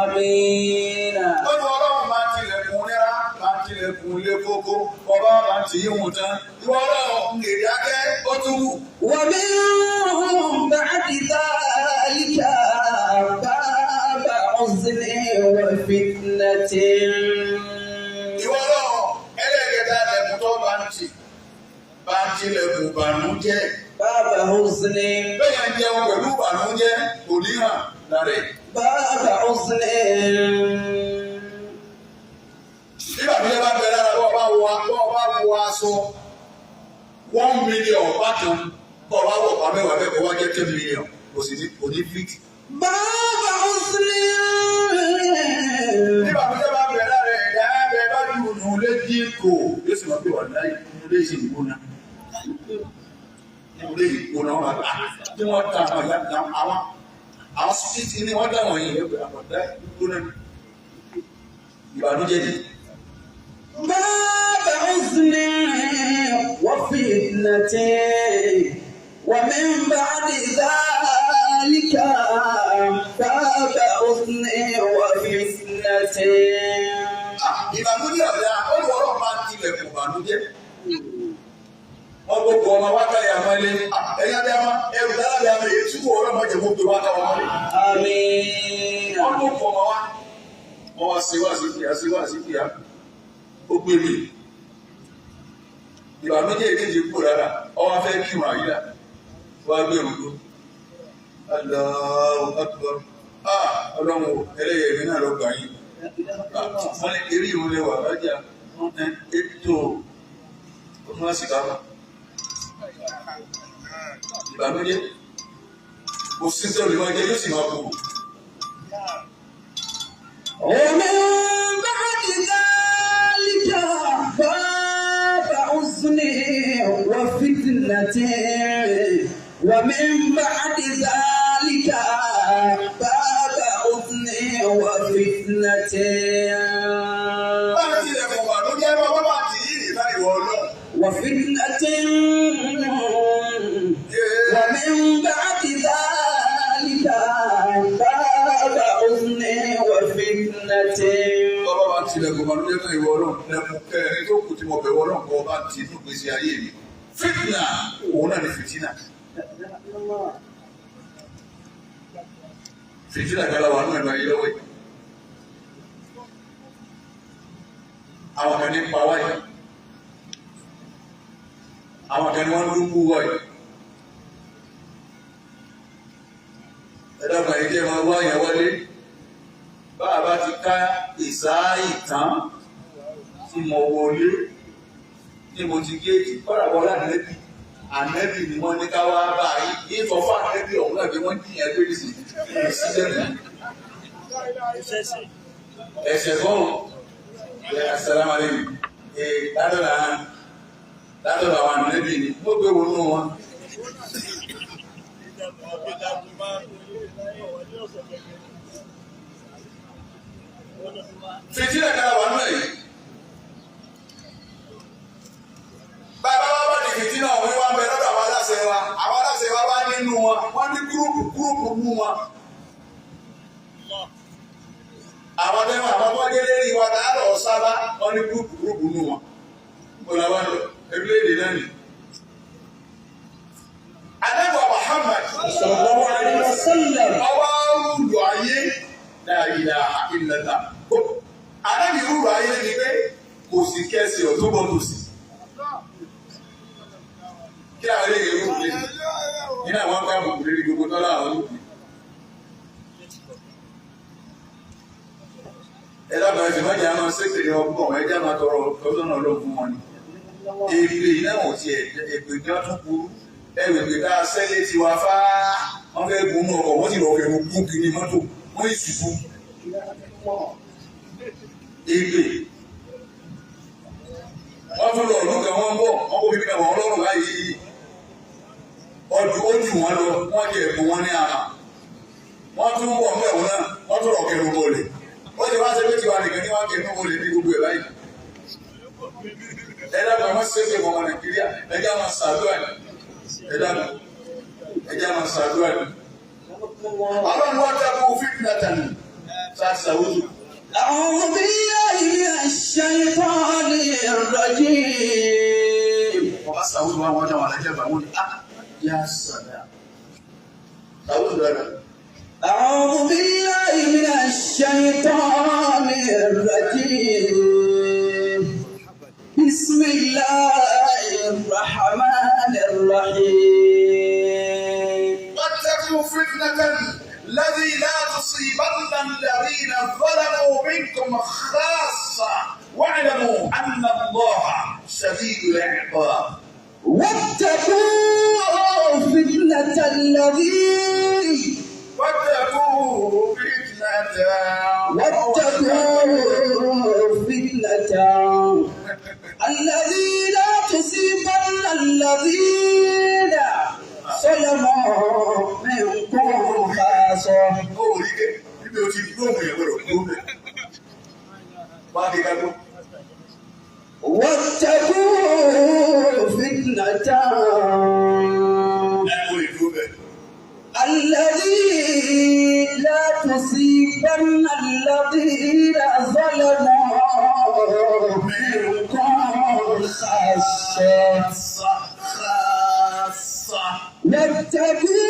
آمين. Lọ́dún ọlọ́run máa tilẹ̀kùn nira, máa tilẹ̀kùn lé kókó, ọba máa ti yíwùn tán. Ìwọ ọlọ́run èrè akẹ́ ó tún wù. ومن بعد ذلك باب عزل وفتنة. Ìwọ ọlọ́run ẹlẹ́gẹ̀dá lẹ̀kùn tó bá ń tì bá ń tilẹ̀kùn ìbànújẹ́. باب حزن. Bẹ́ẹ̀ ń jẹun pẹ̀lú ìbànújẹ́ kò ní hàn lára ẹ̀. باب حزن. Bí ìbànújẹ́ bá bẹ lára bọ́ bá wọ aṣọ 1 million bá kan bọ́ bá wọ̀ bá mẹ́wàá bẹ́ẹ̀ kó wá jẹ́ 10 million kò sì ní kò ní fíìtì. باب حزن. Bí ìbànújẹ́ bá bẹ lára ẹ̀dá bẹ bá ju nù lé dín kò yóò sì máa bí wà láyé nínú ilé ìsìn ìgbóná. Nínú ilé ìgbóná wọn bá tí wọ́n ta àwọn ìyá àwọn àwọn sípìtì ni wọ́n dá wọ̀nyí ẹgbẹ́ àbọ̀dá ìgbóná ni. Ìbànújẹ́ ni. باب حزن وفتنة ومن بعد ذلك باب حزن وفتنة. Ìbànújẹ́ ọ̀dà olùwọ́rọ̀ máa ń tilẹ̀kùn ìbànújẹ́. Wọ́n gbogbo ọmọ wákàyà mọ́lé. Ẹ̀yà bí a máa ẹrù dára bí a máa èyí tí kò wọ́n máa jẹ gbogbo wákà wọn mọ́lé. آمين. Wọ́n gbogbo ọmọ wa. Wọ́n wá sí wá sí fìyà sí wá sí fìyà. Ó gbé mi. Ìbànújẹ́ èkejì kú rárá. Ọwọ́ fẹ́ kí wọn àyílà. Wọ́n á gbé òdo. Allahu Akbar. Ọlọ́run o, ẹlẹ́yẹ̀ mi náà lọ gbà yín. Wọ́n ní eré ìwọ̀n lè wà lájà ètò ọdún lásìkò àmà. Ìbànújẹ́ kò sí tó lè máa jẹ yóò sì máa kú. ومن بعد ذلك باب حزن وفتنة ومن بعد ذلك باب حزن وفتنة. Bá a tilẹ̀kùn ìbànújẹ́ bá bá tì í ìta ìwọ ọlọ́run. وفتنة ومن بعد ذلك باب حزن وفتنة. Bàbá bá tilẹ̀kùn ìbànújẹ́ tán ìwọ ọlọ́run lẹ́kùn kẹrin tó kù tí mo bẹ̀ wọ ọlọ́run kọ́ bá ti inú gbèsè ayé mi. Fitna òun náà ni fìtínà. Fìtínà kan láwa nínú ẹ̀rọ ayé lọ́wọ́ yìí. Àwọn kan ní pa wáyé. Àwọn kan ní wọ́n ń dúnkú wáyé. Ẹ dábàá yìí jẹ́ máa wá yẹn wálé. Bá a bá ti ká ìsáàyì tán tí mo wọlé ní mo ti géètì kọ́ra bọ́lá ànẹ́bì ànẹ́bì ni wọ́n ní ká wá bá a yìí ní ìfọ̀fọ́ ànẹ́bì ọ̀hún náà bí wọ́n jìyàn gbé ní sílẹ̀ nù. Ẹ̀sẹ̀ kọ́ ẹ̀ asalaamu aleykum ẹ̀ látọ̀dọ̀ látọ̀dọ̀ àwọn ànẹ́bì ni mo gbé wọnú wọn. Fìtílà kan wà nínú ẹ̀ yìí. Bàbá wa bá di fìtínà ọ̀hún wá ń bẹ lọ́dọ̀ àwọn aláṣẹ wa. Àwọn aláṣẹ wa bá nínú wọn, wọ́n ní gúrúùpù gúrúùpù mú wọn. Àwọn tẹ́wọ̀n àwọn tó dé lérí wa tá a lọ sábà wọ́n ní gúrúùpù gúrúùpù nù wọn. Mo làwọn lọ, orílẹ̀-èdè náà nì. Ànábì Muhammad صلى الله عليه وسلم. Ọwọ́ rúlù ayé la ilaha illallah. Ànábì rúlù ayé ni pé kò sí kẹsì ọ̀tún bọ̀ tòsí. Kí àwọn eléyìí rúlù lé nínú àwọn ọkọ̀ àbùkù lérí gbogbo tọ́lá àwọn olùkù. Ẹ dábàá ẹsẹ̀ mọ́jà máa ṣèkèrè ọgbọ̀n ẹjẹ́ máa tọrọ tọ́sọ́nà ọlọ́run fún wọn ni. Èpè náà ò tiẹ̀ èpè gan tún burú. Ẹ̀rù èpè tá a sẹ́lé tiwa fáá. Wọ́n fẹ́ gun inú ọkọ̀ wọ́n sì lọ́ọ́ fẹ́ gún kiri mọ́tò wọ́n sì ṣubú. Èpè. Wọ́n tún lọ ọdún kan wọ́n ń bọ̀ wọ́n kó bíbí kan wọ́n lọ́rùn báyìí. Ọdún ó jù wọ́n lọ wọ́n jẹ ẹ̀bùn wọn ní àmà. Wọ́n tún ń bọ̀ ń bẹ̀ wọ́n náà wọ́n tún rọ̀ kẹrù bọ̀lẹ̀. Ó ti wá ṣe pé tiwa nìkan ní wọ́n kẹrù bọ̀lẹ̀ ní gbogbo ẹ̀ báyìí. Ẹ dábàá wọ́n ṣépè fún ọmọ Nàìjíríà ẹ jẹ́ àwọn ṣàdúrà ní. Ẹ dábàá ẹ jẹ́ àwọn ṣàdúrà ní. Ọlọ́run wá dákú fitnatan ṣàṣàwùjù. أعوذ بالله من الشيطان الرجيم. Wọ́n ṣàwùjù wọn wọ́n dáwọn alájà bá wọn ní á yá sàdá. Ṣàwùjù dára. أعوذ بالله من الشيطان الرجيم. بسم الله الرحمن الرحيم. واتقوا فتنة الذي لا تصيبن الذين ظلموا منكم خاصة واعلموا أن الله شديد العقاب. واتقوا فتنة الذي واتقوا فتنة واتقوا فتنة الذي لا تصيبن الذين ظلموا منكم خاصة. Ó rí ké níbi o ti gbóhùn yẹn gbọ́dọ̀ gbóhùn rẹ̀. Wá dé ká gbó. واتقوا فتنة Ẹ kò lè dúró bẹ́ẹ̀. الذي لا تصيبن الذين ظلموا منكم خاصة. خاصة.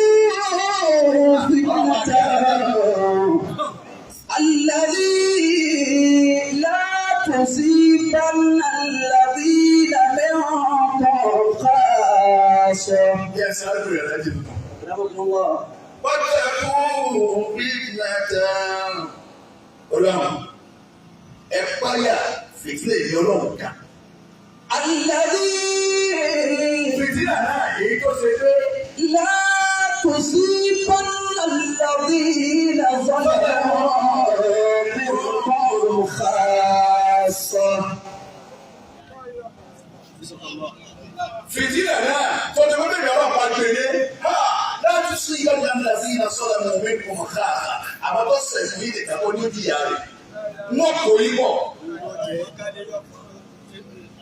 واتقوا فتنة الذي لا تصيبن الذين منكم خاصة. Yẹ sáré rẹ̀ láti tuntun. رحمكم الله. Wọ́tẹ̀kù fitnata. Ọlọ́run ẹ páyà fìtínà èmi ọlọ́run kan. الذي Fìtínà náà èyí tó ṣe pé لا تصيبن الذين ظلموا منكم خاصة. Fìtínà náà tó ṣe pé sọ́dọ̀ mọ̀ mí kò mọ̀ káàkà àwọn tó sẹ̀sìn yìí nìkan kó ní ìjìyà rẹ̀ wọ́n kò yí bọ̀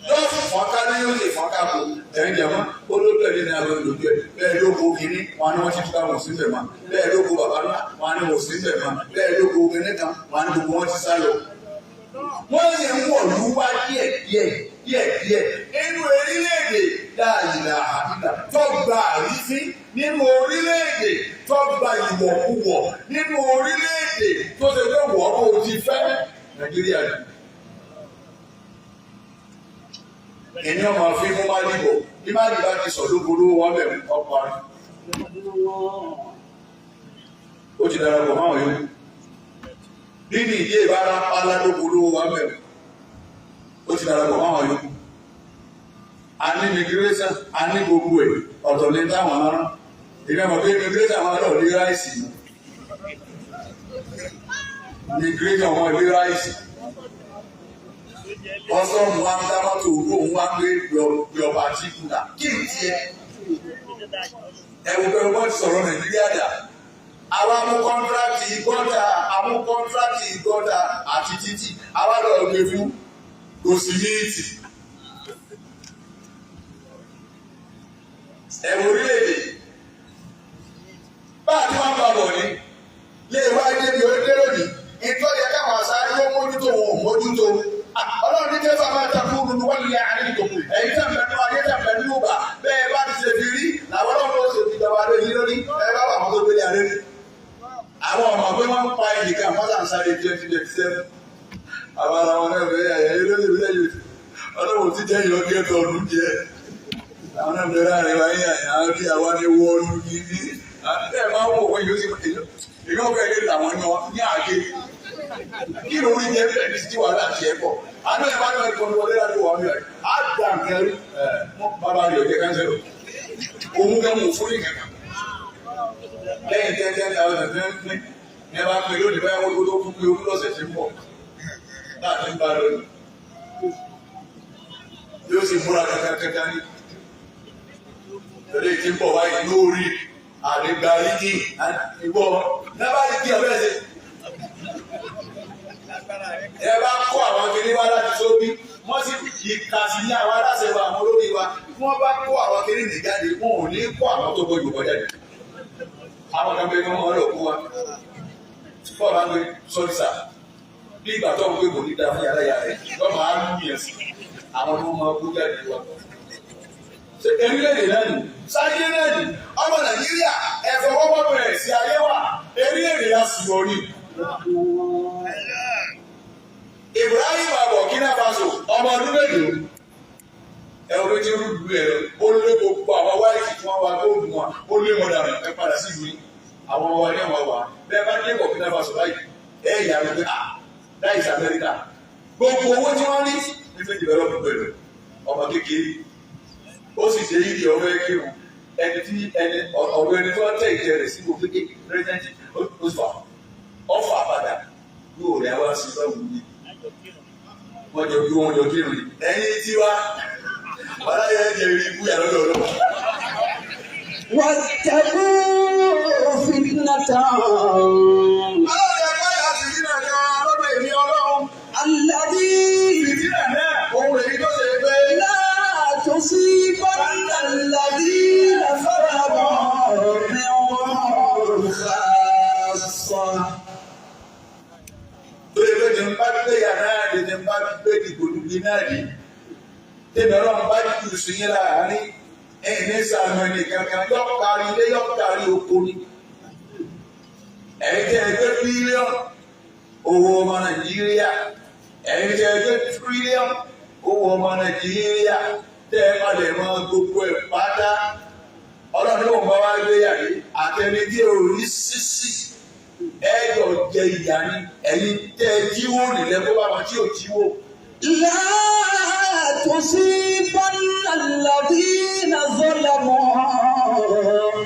yóò fọ́nká ní yóò lè fọ́nká kó ẹ̀rín jẹ̀mọ́ olóòtú ẹ̀rí ní abẹ́ olóòtú ẹ̀ bẹ́ẹ̀ ló kó kínní wọn ni wọ́n ti túká wọn sí bẹ̀ mọ́ bẹ́ẹ̀ ló kó bàbá ńlá wọn ni wọ́n sí bẹ̀ mọ́ bẹ́ẹ̀ ló kó kínní kan wọn ni gbogbo wọn ti sá lọ. Wọ́n sì ń wọ̀lú wá díẹ̀ díẹ̀ díẹ̀ díẹ̀ nínú orílẹ̀-èdè dáàyìlà àdìgbà tó gba àrífín, nínú orílẹ̀-èdè tó gba ìwọ̀kuwọ̀, nínú orílẹ̀-èdè tó ṣe pé wọ́n kò ti fẹ́ Nàìjíríà ni. Ẹni ọmọ fi mú má dìbò bí má dìbò ti sọ lóboró wọn bẹ̀ ọkọ rẹ̀. Ó ti darapọ̀ máwọn yòókù. Nínú ìdí ìbára pálá lóboró wọn bẹ̀ ó ti darapọ̀ máwọn yòókù. A ní immigration, a ní gbogbo ẹ̀, ọ̀tọ̀ ní táwọn rán. Èmi àmọ̀ pé immigration máa lọ ní ráìsì ni. Immigration wọn ní ráìsì. Ọsọ́ọ̀mù wa ń dá mọ́tò owó òun wá gbé yọba tí kùnà kí n tiẹ̀. Ẹ̀wù pẹ̀lú wọ́n ti sọ̀rọ̀ Nàìjíríà dà. Àwa mú kọ́ńtíráàtì gọ́tà, àmú kọ́ńtíráàtì gọ́tà àti títì, àwa lọ gbé fún kòsìmíìtì. Ẹ̀wù orílẹ̀-èdè. Bá a ti wá ń bá bọ̀ ni, lè wá débi ó dé lónìí, ìtọ́jà káwọn aṣáájú ó mójútó wọn ò mójútó. Ọlọ́run ní kẹfà máa ta fún olùdó wọ́n lè àárín tó ẹ̀yin tẹ̀ pẹ̀lú ayé tẹ̀ pẹ̀lú ọba bẹ́ẹ̀ bá ti ṣe fi rí làwọn ọlọ́run ó ṣe fi jọba lórí lórí ẹ bá wà wọn tó gbélé àárẹ̀ rí. Àwọn ọmọ pé wọ́n ń pa ẹnìkan wọ́n sàn sáré 2027. Àwọn ará wọn náà fẹ́ yà yẹ lórí ìlú yìí ọlọ́run ti jẹ́ ìyọ́ kẹ́tọ̀ ọdún jẹ́. Àwọn náà bẹ̀rẹ̀ àrẹ wa yà yà á rí àwa ní wọ́ọ̀lù gidi. Ẹ máa ń wò wọ́n yóò sì èyí ọ̀fẹ́ lè làwọn ní àgé. Kí ló rí jẹ́ bẹ́ẹ̀ ní sí wàhálà àti ẹ̀kọ́? Àná ẹ̀ máa ń lọ ìkọlù wọlé láti wà ní ẹ̀. Á dà nǹkan rí bàbá rẹ̀ ọ̀jẹ̀ kánsẹ́lọ̀. Òun gan mú fún ìkàkà. Lẹ́yìn 10,000 ní pín ní ẹ bá pín lónìí báyà wọ́n tó fún pé ogún lọ́sẹ̀ tí ń bọ̀. Láti ń bá lónìí. Yóò sì múra kankan ní. Lórí tí ń bọ̀ wáyé lórí àdégbà rígì ìwọ nábàá rígì ọ̀bẹ́ ṣe. Ẹ bá kó àwọn kiri wá láti sóbí, wọ́n sì ìka sí ní àwọn aláṣẹ wa, àwọn olórí wa, tí wọ́n bá kó àwọn kiri nì jáde, wọn ò ní kó àwọn tó gbójú kọjá jáde. Àwọn kan bẹ ní wọn lọ kó wa. Bọ́ọ̀ bá ń gbé sọ́rí sà, bí ìgbà tó ń gbé kò ní da fún yàrá yàrá rẹ̀, wọ́n máa ń mú yẹn sí. Àwọn ni wọ́n máa kó jáde wa. Ṣé orílẹ̀-èdè náà nì? Sáyé náà nì? Ọmọ Nàìjíríà ẹ̀fọ́ wọ́pọ̀ bẹ̀rẹ̀ sí ayé wa, orílẹ̀-èdè la sì wọ̀rí. Ibrahim Burkina Faso ọmọ ọdún mélòó ẹ orí tí ó rúdú ẹ lọ ó lé gbogbo àwọn wáìtì tí wọ́n wá góòlù wọn ó lé wọn dànù ẹ padà sí ìlú yìí àwọn ọmọ wa ní àwọn wà bẹ́ẹ̀ bá dé Burkina Faso báyìí ẹ yà ló pé ah that is America gbogbo owó tí wọ́n rí nítorí develop pẹ̀lú ọmọ kékeré ó sì ṣe yíyí ọmọ ẹ kírun ẹni tí ẹni ọ̀rọ̀ ẹni tó tẹ̀ ìjẹ rẹ̀ sí gbogbo kékeré pírẹsidẹ́ntì ó fà ọfà padà yóò rẹ̀ wá sí lọ́wọ́ yìí wọ́n jọ kí wọ́n jọ kírun ni ẹ̀yin tí wá wàhálà yẹn jẹ rí ikú yàrá lọ́dọ̀. واتقوا فتنة Ọlọ́run ẹ̀ka àti ìdílé kan lọ́dọ̀ èmi Ọlọ́run. الذي Ìdílé náà òun èyí tó ṣe pé لا تصيبن الذين ظلموا منكم خاصة. tó yẹ pé tí n bá gbé yàrá rẹ̀ tí n bá gbé dìgbòlugi náà rí. Tèmi Ọlọ́run bá jù sí yín láàárín ẹ̀yìn ní sàmì ẹnì kankan yọ kárí ilé yọ kárí oko ni. Ẹ̀yin tẹ́ ẹ gbé bílíọ̀nù owó ọmọ Nàìjíríà, ẹ̀yin tẹ́ ẹ gbé tírílíọ̀nù owó ọmọ Nàìjíríà tẹ́ ẹ padà mọ gbogbo ẹ̀ pátá. Ọlọ́run ló ń bá wá gbé yàrá àtẹni tí ò ní sísì ẹ̀yọ̀ jẹ ìyá ni ẹ̀yin tẹ́ ẹ jíwó nílẹ̀ kó bá wọn tí ò jíwó. لا تصيبن الذين ظلموا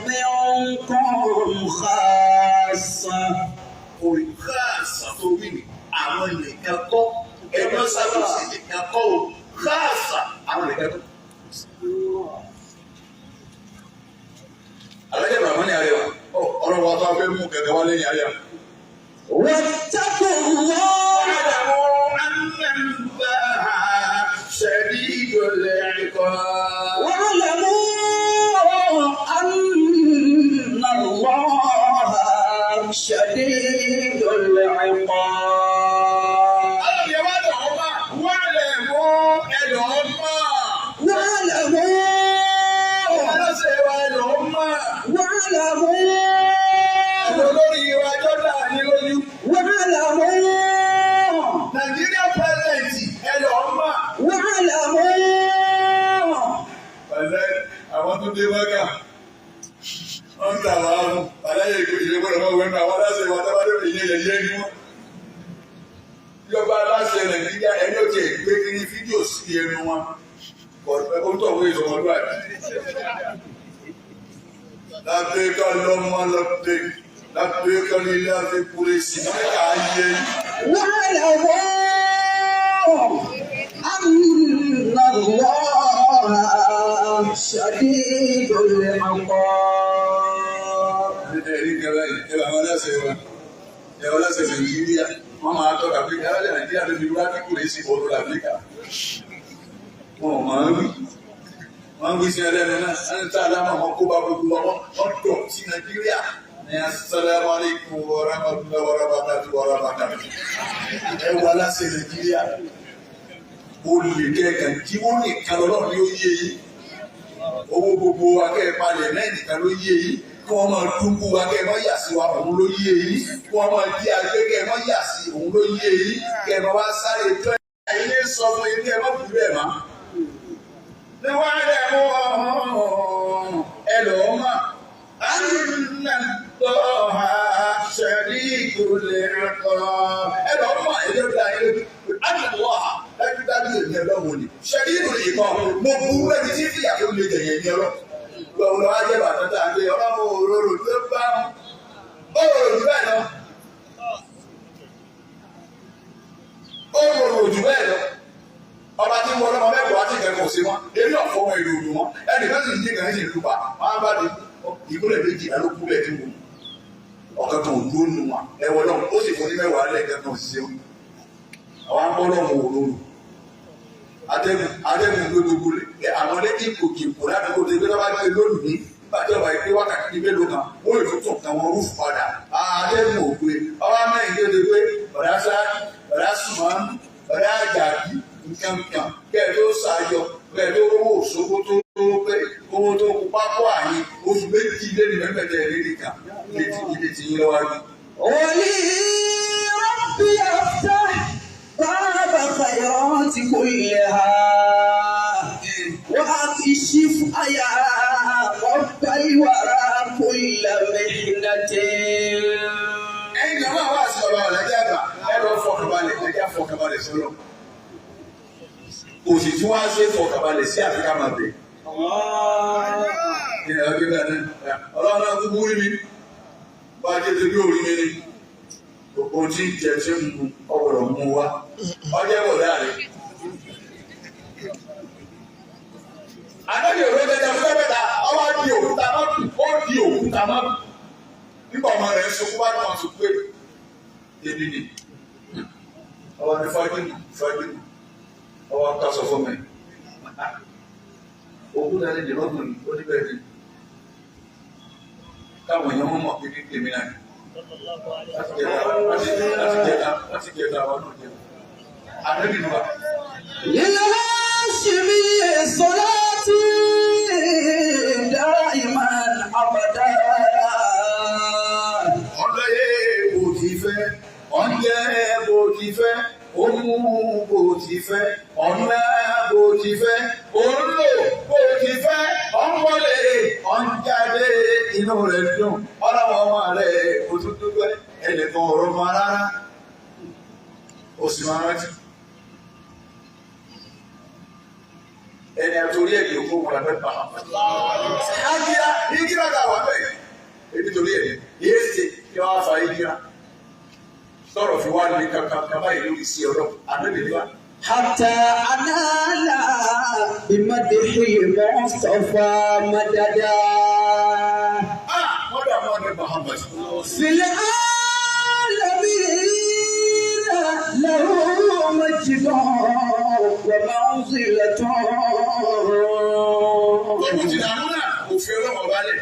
منكم خاصة. Orí káàsà tó wí ni àwọn nìkan kọ́ ẹgbẹ́ sábàsì nìkan kọ́ o káàsà àwọn nìkan kọ́. Alájà Bàmọ́ ni àrẹwà ọ̀rọ̀ wa tó Ọba fẹ́ mú kẹ̀kẹ́ wá lẹ́yìn ayá. واتقوا الله شديد العقاب. واعلموا أن الله شديد العقاب. واعلموا واعلموا واعلموا Nàìjíríà president ẹ lọ mọ̀. واعلموا Pẹ̀lẹ́ àwọn tó dé Mẹ́kà, wọ́n ń tà wá fún aláyè ìgbésẹ̀ gbọ́dọ̀ mọ̀ wẹ́nu àwọn aláṣẹ wa tábà lórí ìyẹn yẹyẹ ni wọ́n. Ìjọba aláṣẹ Nàìjíríà ẹni ó ti gbé kiri fídíò sí ẹnu wọn. Ó tọ̀ wé ìsọmọlúwàbí. Lábẹ́ká lọ́mọ lọ́dẹ, lábẹ́ká nílé àfikúrẹ́ sí Mẹ́kà ayé. واعلموا أن الله شديد العقاب. Ẹ̀rí kẹrẹ ẹ̀rọ àwọn aláṣẹ wa, ẹ̀rọ aláṣẹ Nàìjíríà, wọ́n máa tọ́ka pé aláṣẹ Nàìjíríà ló fi wá kíkúrẹ́ sí ọdún Áfíríkà. Wọn ò máa ń wí. Wọ́n ń wí sí ẹlẹ́nu náà, wọ́n ń tá àlámà wọn kó bá gbogbo wọn, wọ́n dọ̀ sí Nàìjíríà. Ní assalamu alaikum wa rahmatullahi wa barakatuh wa barakatuh. Ẹ wọ aláṣẹ Nàìjíríà. Olè kẹ̀kẹ́ tí wọ́n nìkan lọ́rọ̀ ni ó yé yìí. Owó gbogbo akẹ́ẹ̀palẹ̀ náà nìkan ló yé yìí. Kí wọ́n máa dúnbú wa kẹ́ ẹ má yà sí wa òun ló yé yìí. Kí wọ́n máa jí agbé kẹ́ ẹ má yà sí òun ló yé yìí. Kẹ́ ẹ máa wá sáré tó ẹ̀. Ilé sọ fún yín kẹ́ ẹ má kú bẹ́ẹ̀ má. Ní wàá rẹ̀ mú ẹ lọ́ọ́ mà. Anna sharikul iqab. Ẹ lọ́ọ́ mà ẹ lọ́ọ́ dá yín lójú. Anna Allah dájúdájú èmi ọlọ́run ni. Sharikul iqab. Mo burú lẹ́ni tí fìyà tó le jẹ̀yẹ̀ ní ọlọ́run. Gbọ̀ngàn lọ́wọ́ ajẹ́ bàtà tá a gbé ọlọ́run òróró tó bá ń ó rorò jù bẹ́ẹ̀ lọ. Ó rorò jù bẹ́ẹ̀ lọ. Ọba tí ń wọ ọlọ́mọ mẹ́wàá tí ìkẹ́kọ̀ọ́ sí wọn. Eré ọ̀fọ́ wọn èrò òdù wọn. Ẹnìkan sì ń dín kan sì ń lupa. Wọ́n á bá di ìkúlẹ̀ méjì alókùlẹ̀ tí wọ́n. Ọ̀kan tó dúró nù wọn. Ẹ wọ náà ó sì fún ní mẹ́wàá lẹ́ẹ̀kan kan sí wọn. Àwọn akọ́lọ́mù òróró. Atẹ́gùn atẹ́gùn gbé gbogbo rẹ̀. Àwọn lẹ́kì kòkè kò ládùúgbò tó gbé lọ́ba gbé lónìí. Nígbà tí ọba ìpé wákàtí mélòó kan, ó lè tún tàn wọn rúfù padà. Atẹ́gùn ò pé. Ọba mẹ́rin tó ti pé ọ̀dà sáájú, ọ̀dà sùnmọ́nù, ọ̀dà àjàbí, nǹkan kan. Kẹ́ ẹ tó ṣàjọ, kẹ́ ẹ tó rówó òṣogbo tó pé owó tó kú pápó àyè oṣù méjì lé ní mẹ́mẹ́tẹ̀ ìrírí kan. Ilé ti yín lọ́wọ́ rí. ولي ربي أفتح باب خيرات كلها وأكشف يا رب الورى كل محنة. Ẹ̀yin jọba wá sí ọ̀rọ̀ ọ̀lẹ́jà àgbà, ẹ lọ fọkànbalẹ̀, ẹjá fọkànbalẹ̀ sọ́lọ̀. Òsì tí wọ́n á ṣe fọkànbalẹ̀ sí àfikà máa bẹ̀. Ní ẹ̀rọ gbígbà náà, ọlọ́run náà kúkú rí mi, bá a jẹ́ ti bí orí mi ni. Ohun tí ń jẹ tí ń mu ọgbọ̀dọ̀ mú wa. Ọjọ́ ìbọ̀dá rẹ̀. Ànábì òwe jẹjẹ fún mẹ́ta, ọwọ́ di òkúta má kù, ó di òkúta má kù. Nígbà ọmọ rẹ̀ ń sunkún bá náà sunkún pé èmi ni. Ọwọ́ ní fájìmù fájìmù. Ọwọ́ ká sọ fún mi. Òkúta ní ìdìbọ́gùn ní ó ní bẹ́ẹ̀ ni. Táwọn èèyàn mọ̀ mọ̀ pé ní tèmi náà ni. Láti jẹta láti jẹta láti jẹta àwọn náà jẹta. Ànábì ni wà. للهاشمي صلاتي دائما أبدا. Ọlọ́yẹ bó ti fẹ́, ọ̀njẹ́ bó ti fẹ́, òmù bó ti fẹ́, ọ̀nà bó ti fẹ́, òǹlò bó ti fẹ́, ọ̀nwọlé, ọ̀njáde, inú rẹ̀ dùn, ọlọ́wọ́ ọmọ rẹ̀ kò tún dúpẹ́, ẹnìkan ọ̀rọ̀ mọ́ rárá. Ó sì máa rántí. Ẹni àtòrí ẹ̀mí òkú wọn lọ́dọ̀ bá wọn. Ágíra, ìgíra ta wà bẹ́ẹ̀. Ebi torí ẹ̀mí, yéé ṣe kí wọ́n á fa ìgíra. Sọ̀rọ̀ fi wá ní kankan kan báyìí lórí sí ọ̀rọ̀. Ànábì ni wá. حتى أنال بمدح المصطفى مددا. Ah! Wọ́n dà mọ́ ọ̀dọ̀ Muhammad. في العالمين له مجد ومنزلة. Tóun ti dààmú náà òfin ọlọ́mọ balẹ̀.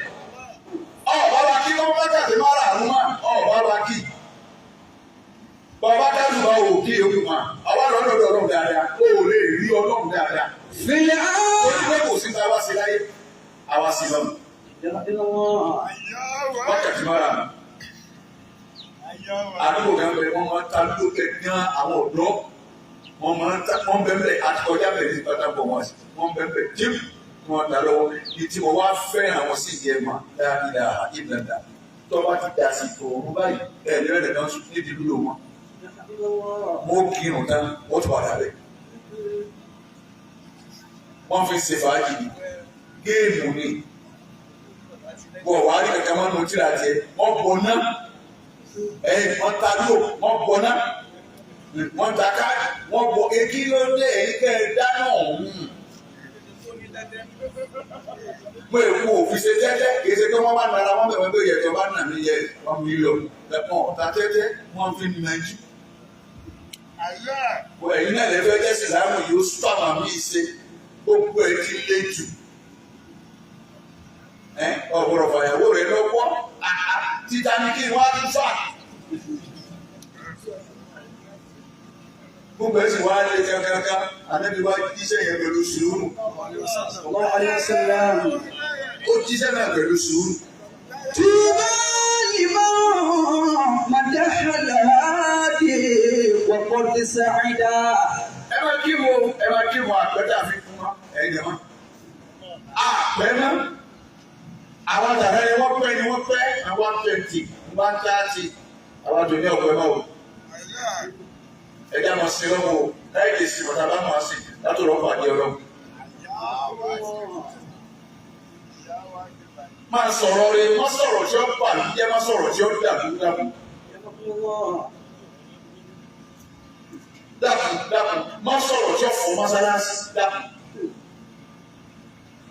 Ọ̀bá wa kí wọ́n bá tàbí má rà àrùn máa ọ̀bá wa kí. Bàbá dájú bá wò kí ewu máa. Àwa lọ lọ́dọ̀ ọlọ́run dáadáa. O ò lè rí ọlọ́run dáadáa. في العالمين Torí pé kò sí ta wá sí láyé. Àwa sí lọ́nà. Wákàtí má rà mí. Àdúgbò kan bẹ wọ́n máa ń ta lókè gan àwọn ọ̀dọ́. Wọ́n máa ń ta wọ́n bẹ́ẹ̀ àti kọjá bẹ̀rẹ̀ ní pátá bọ̀ wọ́n sí. Wọ́n bẹ́ẹ̀ jíìmù tí wọ́n ta lọ́wọ́. Ní tí wọ́n wá fẹ́ràn àwọn sí ìyẹn mà dáadáa ìdàdà. Tó bá ti dà sí òun báyìí ẹ̀ ní ẹ̀rẹ̀ kan nídìí lúlò wọn. Mo kírun tán, wọ́n tún padà bẹ̀. Wọ́n fi ṣe fàájì ni. Géèmù ni. Wọ́n wá rí kankan mọ́nú tíra tiẹ̀. Wọ́n bọ̀ náà ẹ̀yìn wọ́n ta ló wọ́n bọ̀ náà wọ́n ta káàdì wọ́n bọ̀ ekí ló dé èyí kẹ́ ẹ dáná ọ̀hún. Mo èkó òfin ṣe tẹ́tẹ́ kì í ṣe pé wọ́n bá nara wọ́n bẹ̀ wọ́n bẹ̀ yẹ tó bá nà mí yẹ 1 million ẹ̀pọ̀n ọ̀tá tẹ́tẹ́ wọ́n fi nàjú. Ẹ̀yin náà lè fẹ́ jẹ́ sílámù yìí ó sọ àwọn àmì ìṣe gbogbo ẹ̀ ti lé jù. Ọ̀gbọ̀rọ̀ fàyàwó rẹ̀ lọ́wọ́ títa ní kí wọ́n á tún fà. Gbogbo ẹ̀ sì wá lé kankankan, ànábi wá jíṣẹ́ yẹn pẹ̀lú sùúrù. الله عليه وسلم. Ó jíṣẹ́ náà pẹ̀lú sùúrù. طوبى لمن مدح الهادي وقد سعدا. Ẹ máa kí wo ẹ máa kí wo àpẹẹrẹ àfikún wa ẹ̀yin jẹ̀ mọ́. Àpẹ mọ́. Àwọn tàbí ni wọ́n pẹ́ ni wọ́n pẹ́ 120, 130. Àwọn tó ní ọ̀pẹ mọ́ o. Ẹ̀dá máa sin lọ́wọ́ o. Láì lè sin ọ̀tá bá máa sìn látọ̀rọ̀ pàdé ọlọ́run. Máa sọ̀rọ̀ rẹ, má sọ̀rọ̀ tí ó bà mí jẹ́, má sọ̀rọ̀ tí ó dàbí dàbí. Dàbí dàbí, má sọ̀rọ̀ tí ó fọ́ mọ́sálásí dàbí.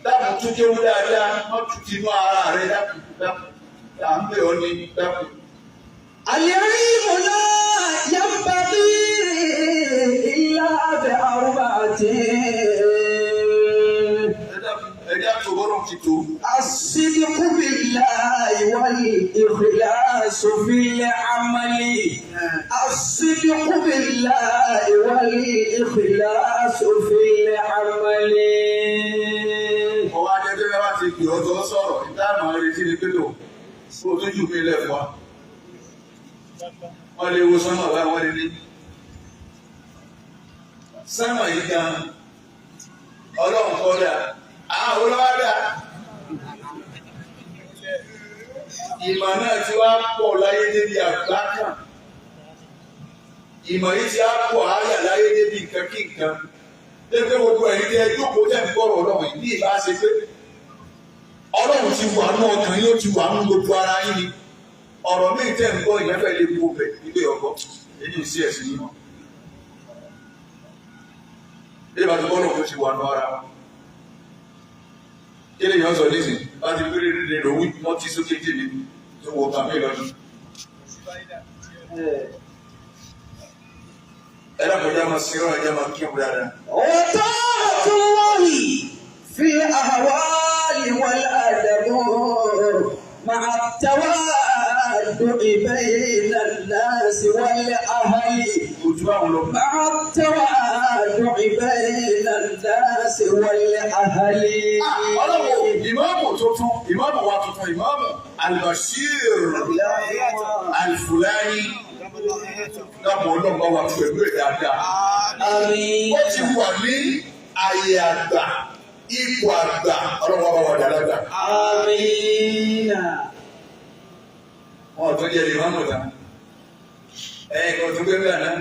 Dàbí tún kéwú dáadáa, má tún tinú ara rẹ dàbí dàbí. À ń bẹ̀ ọ́ ní dàbí. العلم لا ينبغي إلا بأربعة. Ẹ̀dá tó bọ́rọ̀ ti tó. الصدق بالله والإخلاص في العمل. الصدق بالله والإخلاص في العمل. Ọwọ́ ajẹ́jẹ́ bá ti pè ọ́ tó sọ̀rọ̀, ìdáàmú retí ni pé lò, kó o tó jù mí lẹ̀ fún wa. Wọ́n lè wo sánmà báyìí, wọ́n lè ní. Sánmà yìí gan, ọlọ́run kọ́ dà, àwọn olówó dà. Ìmọ̀ náà ti wá pọ̀ láyé débi àgbá kan. Ìmọ̀ yìí ti á pọ̀ áyà láyé débi nǹkan kí nǹkan. Débi gbogbo ẹ̀yin tí ẹ jókòó tẹ̀ ń gbọ́rọ̀ ọlọ́run yìí ní ìbá ṣe pé ọlọ́run ti wà nú ọkàn yóò ti wà nú gbogbo ara yín ni. Ọ̀rọ̀ míì tẹ̀ ń gbọ́ ìyẹn fẹ́ lè wo bẹ̀ nílé ọkọ èyí ò sí ẹ̀sìn yìí mọ́. Bí ìbá ti bọ́ lọ́wọ́ ti wà nú ara wọn. Kí lè yàn sọ nísìn láti péré rere lówó wọ́n ti sókè jèlé tó wọ kàmí lọ́dún. Ẹ dákun ẹja máa sin ọ̀rọ̀ ẹja máa kí ọ̀rọ̀ dáadáa. وطاعة الله في الأهوال والأدب مع التوادع بين الناس والأهل. Ojú àwọn lọ. مع التوادع بين الناس والأهل. Ọlọ́wọ́ ìmáàmù tuntun ìmáàmù wa tuntun ìmáàmù Albashir Alfulani dàpọ̀ ọlọ́mọ wa pẹ̀lú ẹ̀ dáadáa. آمين. Ó ti wà ní àyè àgbà ipò àgbà ọlọ́mọ wa wà dáadáa. آمين. Wọn ò tún jẹ́ ìmáàmù tán. Ẹ̀yin kan tún gbé bẹ́ẹ̀ náà.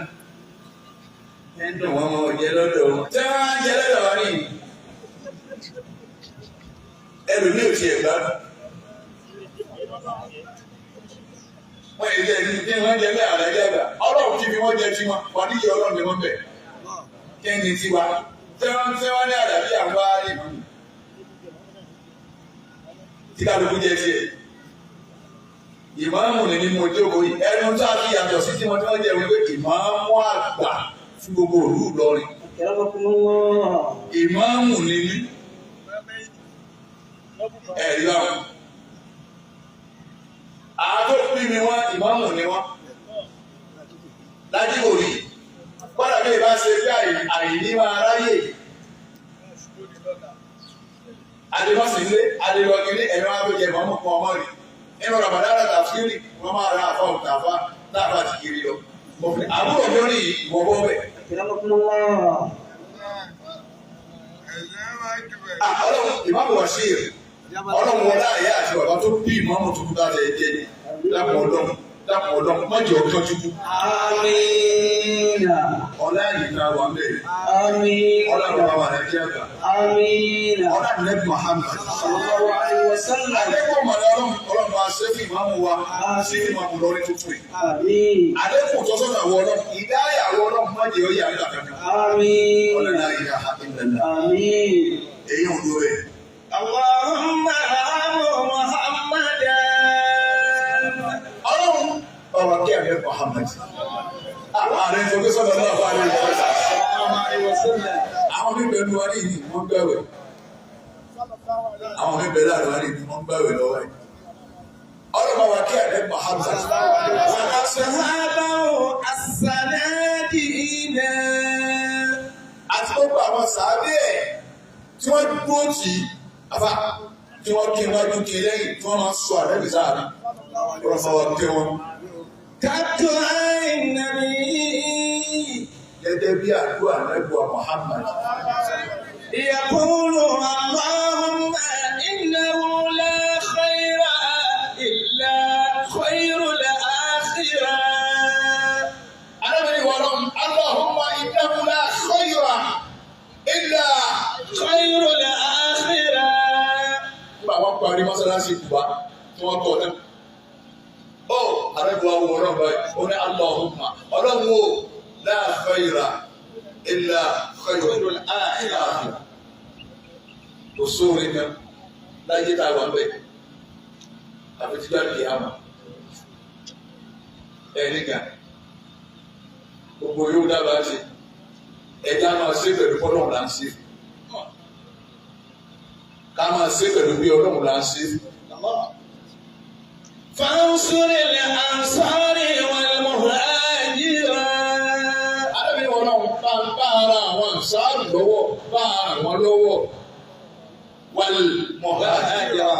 Ẹ ń dùn wọ́n mọ́ jẹ lọ́dọ̀ wọn. Tí wọ́n á jẹ lọ́dọ̀ wọn nìyí. Ẹlòmíì ò tiẹ̀ gbádùn. Wọ́n yìí jẹ́ ní wọ́n jẹ bẹ́ẹ̀ àdájọ́ àgbà. Ọlọ́run ti fi wọ́n jẹ tiwọn. Wọ́n níyì ọlọ́run ni wọ́n bẹ̀. Kí ni tiwa? Tí wọ́n ní àdàbí àwọn aráàlú ìlú. Tí kálukú jẹ tiẹ̀. Ìmáàmù ni mo jókòó yìí. Ẹnu tá a fi yàtọ̀ sí tí wọ́n ti wọ́n jẹ́ wípé ìmáàmù àgbà fún gbogbo ìlú Ìlọrin. Ìmáàmù ni mí. Ẹ̀rí báwọn. Àádọ́ bí mi wọ́n, ìmáàmù ni wọ́n. Lájí òrí. Kọ́dà bí ìbá ṣe bí àìní máa ráyè. Adébọ́sílé, Adélọ́gilé, ẹ̀rọ abẹ́jẹ ìmọ̀mù kan ọmọ rí. Nínú Ramadan tàfsírì, wọ́n máa ra àfa òtàfà láàfà ti kiri lọ. Àbúrò mi rí ìwọ bọ́ bẹ̀. Ọlọ́run ìmáàmù Bashir, ọlọ́run wọlé àyà àti bàbá tó bí ìmáàmù tuntun láti ẹ̀jẹ̀ dákun ọlọ́run dákun ọlọ́run má jẹ́ ọjọ́ tuntun. Àmín. Ọlá ìta wà ń bẹ̀rẹ̀. Àmín. Ọlá bàbá wà lẹ́jẹ̀ àgbà. Àmín. Ọlá nẹ́bí Muhammad. Sallallahu alaihi wasallam. Àlékún mọ̀lẹ́ ọlọ́run ọlọ́run bá ṣe fún ìmáàmù wa ṣe fún ìmáàmù lórí tuntun yìí. Àmín. Àlékún tọ́sọ́nà wọ ọlọ́run ìdáyàwó ọlọ́run má jẹ́ ó yà nígbà kankan. Àmín. Ọlá la ilaha illallah. Àmín. Èyí ò dúró bẹ́ẹ̀. Allahumma arhamu Muhammadan. Ọlọ́run ọ̀rọ̀ kí ẹ̀mí Muhammad. Ààrẹ sọ pé sọ́dọ̀ náà wà ní ìfọ̀sà. Sallallahu alaihi wasallam. Àwọn bíbẹ̀ ní wa ní ìlú wọ́n gbẹ̀wẹ̀. Àwọn bíbẹ̀ láàrin wa ní ìlú wọ́n gbẹ̀wẹ̀ lọ́wọ́ yìí. Ọlọ́run ọ̀rọ̀ kí ẹ̀mí Muhammad. Wa ashabahu as-sanadina. Àti gbogbo àwọn sàábé ẹ̀ tí wọ́n dúró tì í, àfà tí wọ́n kí wájú kí lẹ́yìn tí wọ́n máa sọ àrẹ́bí sáàrin. Ọlọ́run ọ̀rọ̀ kí wọn. Kàdùá ìnàbí. Gẹ́gẹ́ bí àdúrà nẹ́bùa Muhammad. يقول اللهم إنه لا خير إلا خير الآخرة. Arábìnrin wa lọ́n, Allahumma innahu la khayra illa خير الآخرة. Nígbà wọ́n parí mọ́sálásí Kùbá tí wọ́n kọ́ tán. Ó arábìnrin wa wọ ọlọ́run báyìí, ó ní Allahumma ọlọ́run o la khayra illa khayrul akhirah. Kò sóore kan láyé tá a wà bẹ́ẹ̀. Àfi tí bá kìí àmà. Ẹ̀rí kan gbogbo yóò dábàá ṣe ẹja máa ṣe pẹ̀lú ọlọ́run là ń ṣe ká máa ṣe pẹ̀lú bí ọlọ́run là ń ṣe. فانصر الأنصار والمهاجر. Arábìnrin wọn náà bá ń bá ara àwọn àǹsáàrù lọ́wọ́ bá ara wọn lọ́wọ́ wal muhajira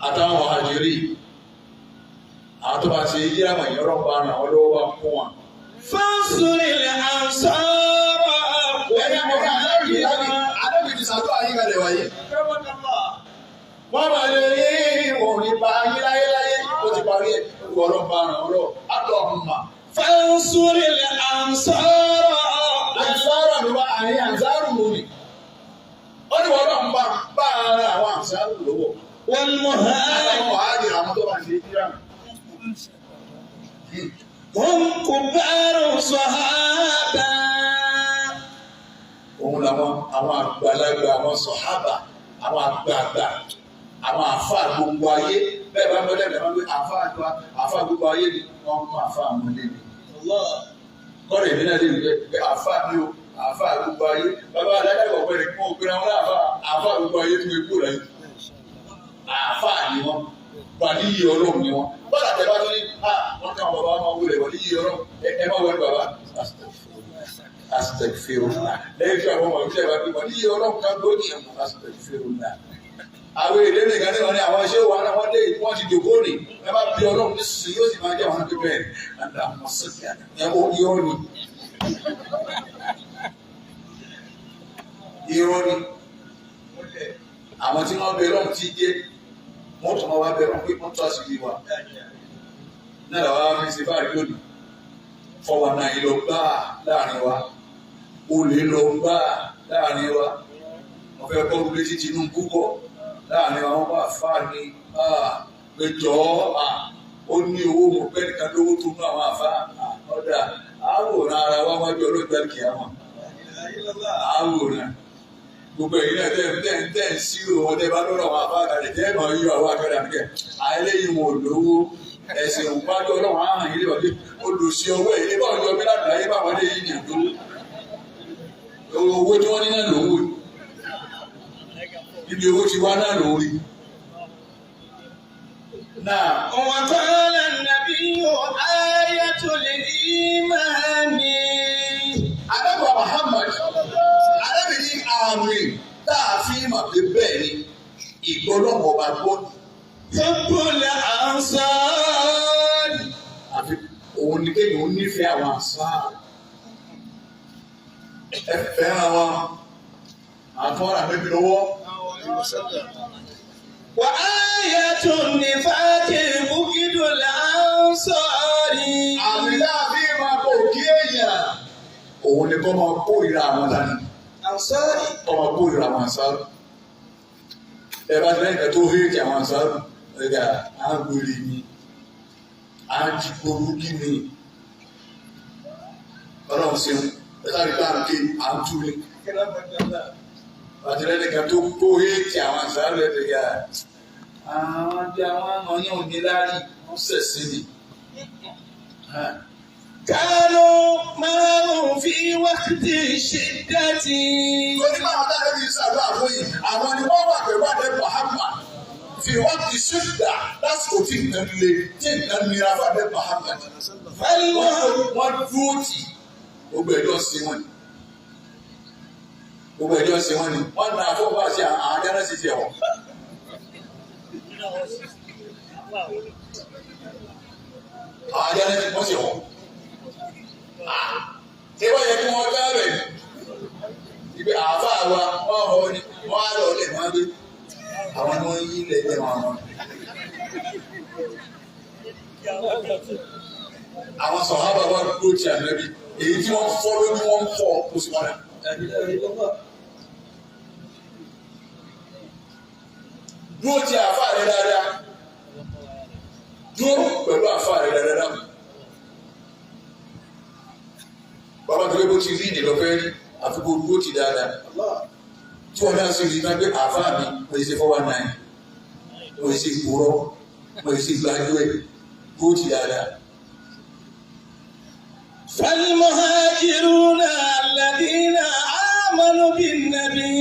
àtàwọn muhajiri àwọn tó bá ṣe yíra mọ̀ ìyọ́rọ̀ bá ara wọn lọ́wọ́ bá kún wọn. فانصر الأنصار Ẹ̀yà mọ̀ والمهاجر. arábìnrin ti sàdúrà yín kalẹ̀ wáyé. Wọ́n máa lè rí òun ní bá yín láyéláyé ó ti parí ẹ̀ ọ̀rọ̀ bá ara wọn lọ́wọ́ àtọ̀ ọ̀hún. فانصر الأنصار. Àǹsáàrù ló wá àárín àǹsáàrù mú ni. Ó ní wọ́n náà ń bá ara àwọn àǹsáàrù lọ́wọ́. والمهاجر. Àwọn ọ̀hádìí àwọn tó bá ṣe jíra. هم كبار الصحابة. Òun làwọn àwọn àgbàlagbà àwọn sọ̀hábà àwọn àgbààgbà àwọn àfáà gbogbo ayé bẹ́ẹ̀ bá ń bọ́ lẹ́nu wọn pé àfáà àgbà àfáà gbogbo ayé ni wọ́n mú àfáà àwọn ilé mi. Kọ́rọ̀ èmi náà lè rí bẹ́ẹ̀ pé àfáà mi o àfáà gbogbo ayé bàbá adájọ́ ọ̀pẹ rẹ̀ kí wọ́n gbéra wọn láàfáà àfáà gbogbo ayé tó ikú rẹ̀ àfáà ni wọ́n wàlíyé ọlọ́run ni wọ́n bọ́lá tẹ bá tó ní à wọ́n káwọn bàbá máa wúlẹ̀ wàlíyé ọlọ́run ẹ má wọlé bàbá astagfirullah lẹ́yìn tí àwọn ọmọ ìṣẹ́ ìbá bí wàlíyé ọlọ́run ká gbóòdì ẹ̀mọ́ astagfirullah. Àwọn èdè nìkan ní wọn ní àwọn iṣẹ́ wa náà wọ́n dé wọ́n ti dògbò ní ẹ bá bí ọlọ́run ní sísè yóò sì máa jẹ́ àwọn pípẹ́ ẹ̀ àwọn sọ̀tì ẹ̀ ó irọ́ ni. Irọ́ ni àwọn tí wọ́n bẹ ọlọ́run ti jẹ́ wọ́n tún máa wá bẹ ọlọ́run pé wọ́n tó àṣírí wa náà làwọn á fi ṣe báyìí lónìí fọwọ́n náà yìí lọ gbáà láàrin wa olè lọ gbáà láàrin wa wọ́n fẹ́ kọ́ lulẹ̀ sí Tinubu kọ́ láàrin wa wọ́n bá fà ní pé jọ́ ó ní owó mọ̀ pé nìkan lówó tó nú àwọn àfa ọ̀dà àwòrán ara wa wájú ọlọ́gbà kìámà àwòrán Gbogbo ẹ̀yin náà tẹ́ tẹ́ tẹ́ ń ṣírò wọn tẹ́ bá lọ́rọ̀ àwọn afáàkà rẹ̀ tẹ́ máa yọ àwọn akẹ́rẹ́ àbíkẹ́. Àìlẹ́yìn wọn ò lówó. Ẹ̀sìn òǹbájọ́ ọlọ́run á hàn yín lébàá pé olùsí ọwọ́ ẹ̀ bá ọjọ́ bí láti láyé báwọn lè yín yàn tó. Owó tí wọ́n ní náà lòún wò. Ibi owó ti wá náà lòún rí. Náà. وقال النبي آية الإيمان Ànábì Muhammad, Ànábì ní àmì tá a fi mọ̀ pé bẹ́ẹ̀ ni ìgbọ́lọ́mọ ọba gbọ́. حب الأنصار Àfi òun ni kéèyàn ó nífẹ̀ẹ́ àwọn àṣà. Ẹ fẹ́ràn wọn, àtúwọ́n àbẹ́bí lọ́wọ́. وآية النفاق بغض الأنصار Àmì tá a fi máa kó kí èèyàn. Òun ni kọ́ máa kórìíra àwọn dání. أنصار Kọ́ máa kórìíra àwọn àṣà. Ẹ bá ti lẹ́yìn kan tó héèkì àwọn àṣà, ẹ̀ka àgbèrè ni, àjìgbòrúgí ni. Ọlọ́run ṣeun, ẹ sáré bá ń ké à ń tú ni. Àti lẹ́yìn kan tó kó héèkì àwọn àṣà rẹ̀ ẹ̀ka àwọn bí àwọn ọyàn òní lárí wọ́n sẹ̀sìn ni. كانوا معهم في وقت الشدة Torí báwọn táwọn ẹbí ṣàdúrà fún yìí, àwọn ni wọ́n wà pẹ̀lú àdé Muhammad. Fi wọ́n ti ṣíṣdà lásìkò tí nǹkan le tí nǹkan nira fún àdé Muhammad. Wọ́n dúró tì gbogbo ẹjọ́ sí wọn ni. Gbogbo ẹjọ́ sí wọn ni. Wọ́n na àfọwọ́ àti àwọn ajáná sì ti ẹ̀wọ̀n. Àwọn ajáná sì wọ́n sì wọ̀n. Ṣé wọ́n yẹ kí wọ́n dá rẹ̀? Ibi àáfàá wa wọ́n họ ni wọ́n á lọ lè wọ́n gbé. Àwọn ni wọ́n yí ilẹ̀ ilẹ̀ wọn wọn. Àwọn sọ̀hábà wa dúró ti ànábì. Èyí tí wọ́n fọ́ lójú wọ́n fọ́ kó sì padà. Dúró ti àáfàá rẹ dáadáa. Dúró pẹ̀lú àáfàá rẹ dáadáa. Bàbá tó lé bó ti rí ìdè lọ́fẹ́ rí àfi kó dúró ti dáadáa. Tí wọ́n náà sì rí iná pé àáfàá mi mo ṣe 419, mo ṣe ìkúrọ́, mo ṣe gbájúẹ̀, dúró ti dáadáa. فالمهاجرون الذين آمنوا بالنبي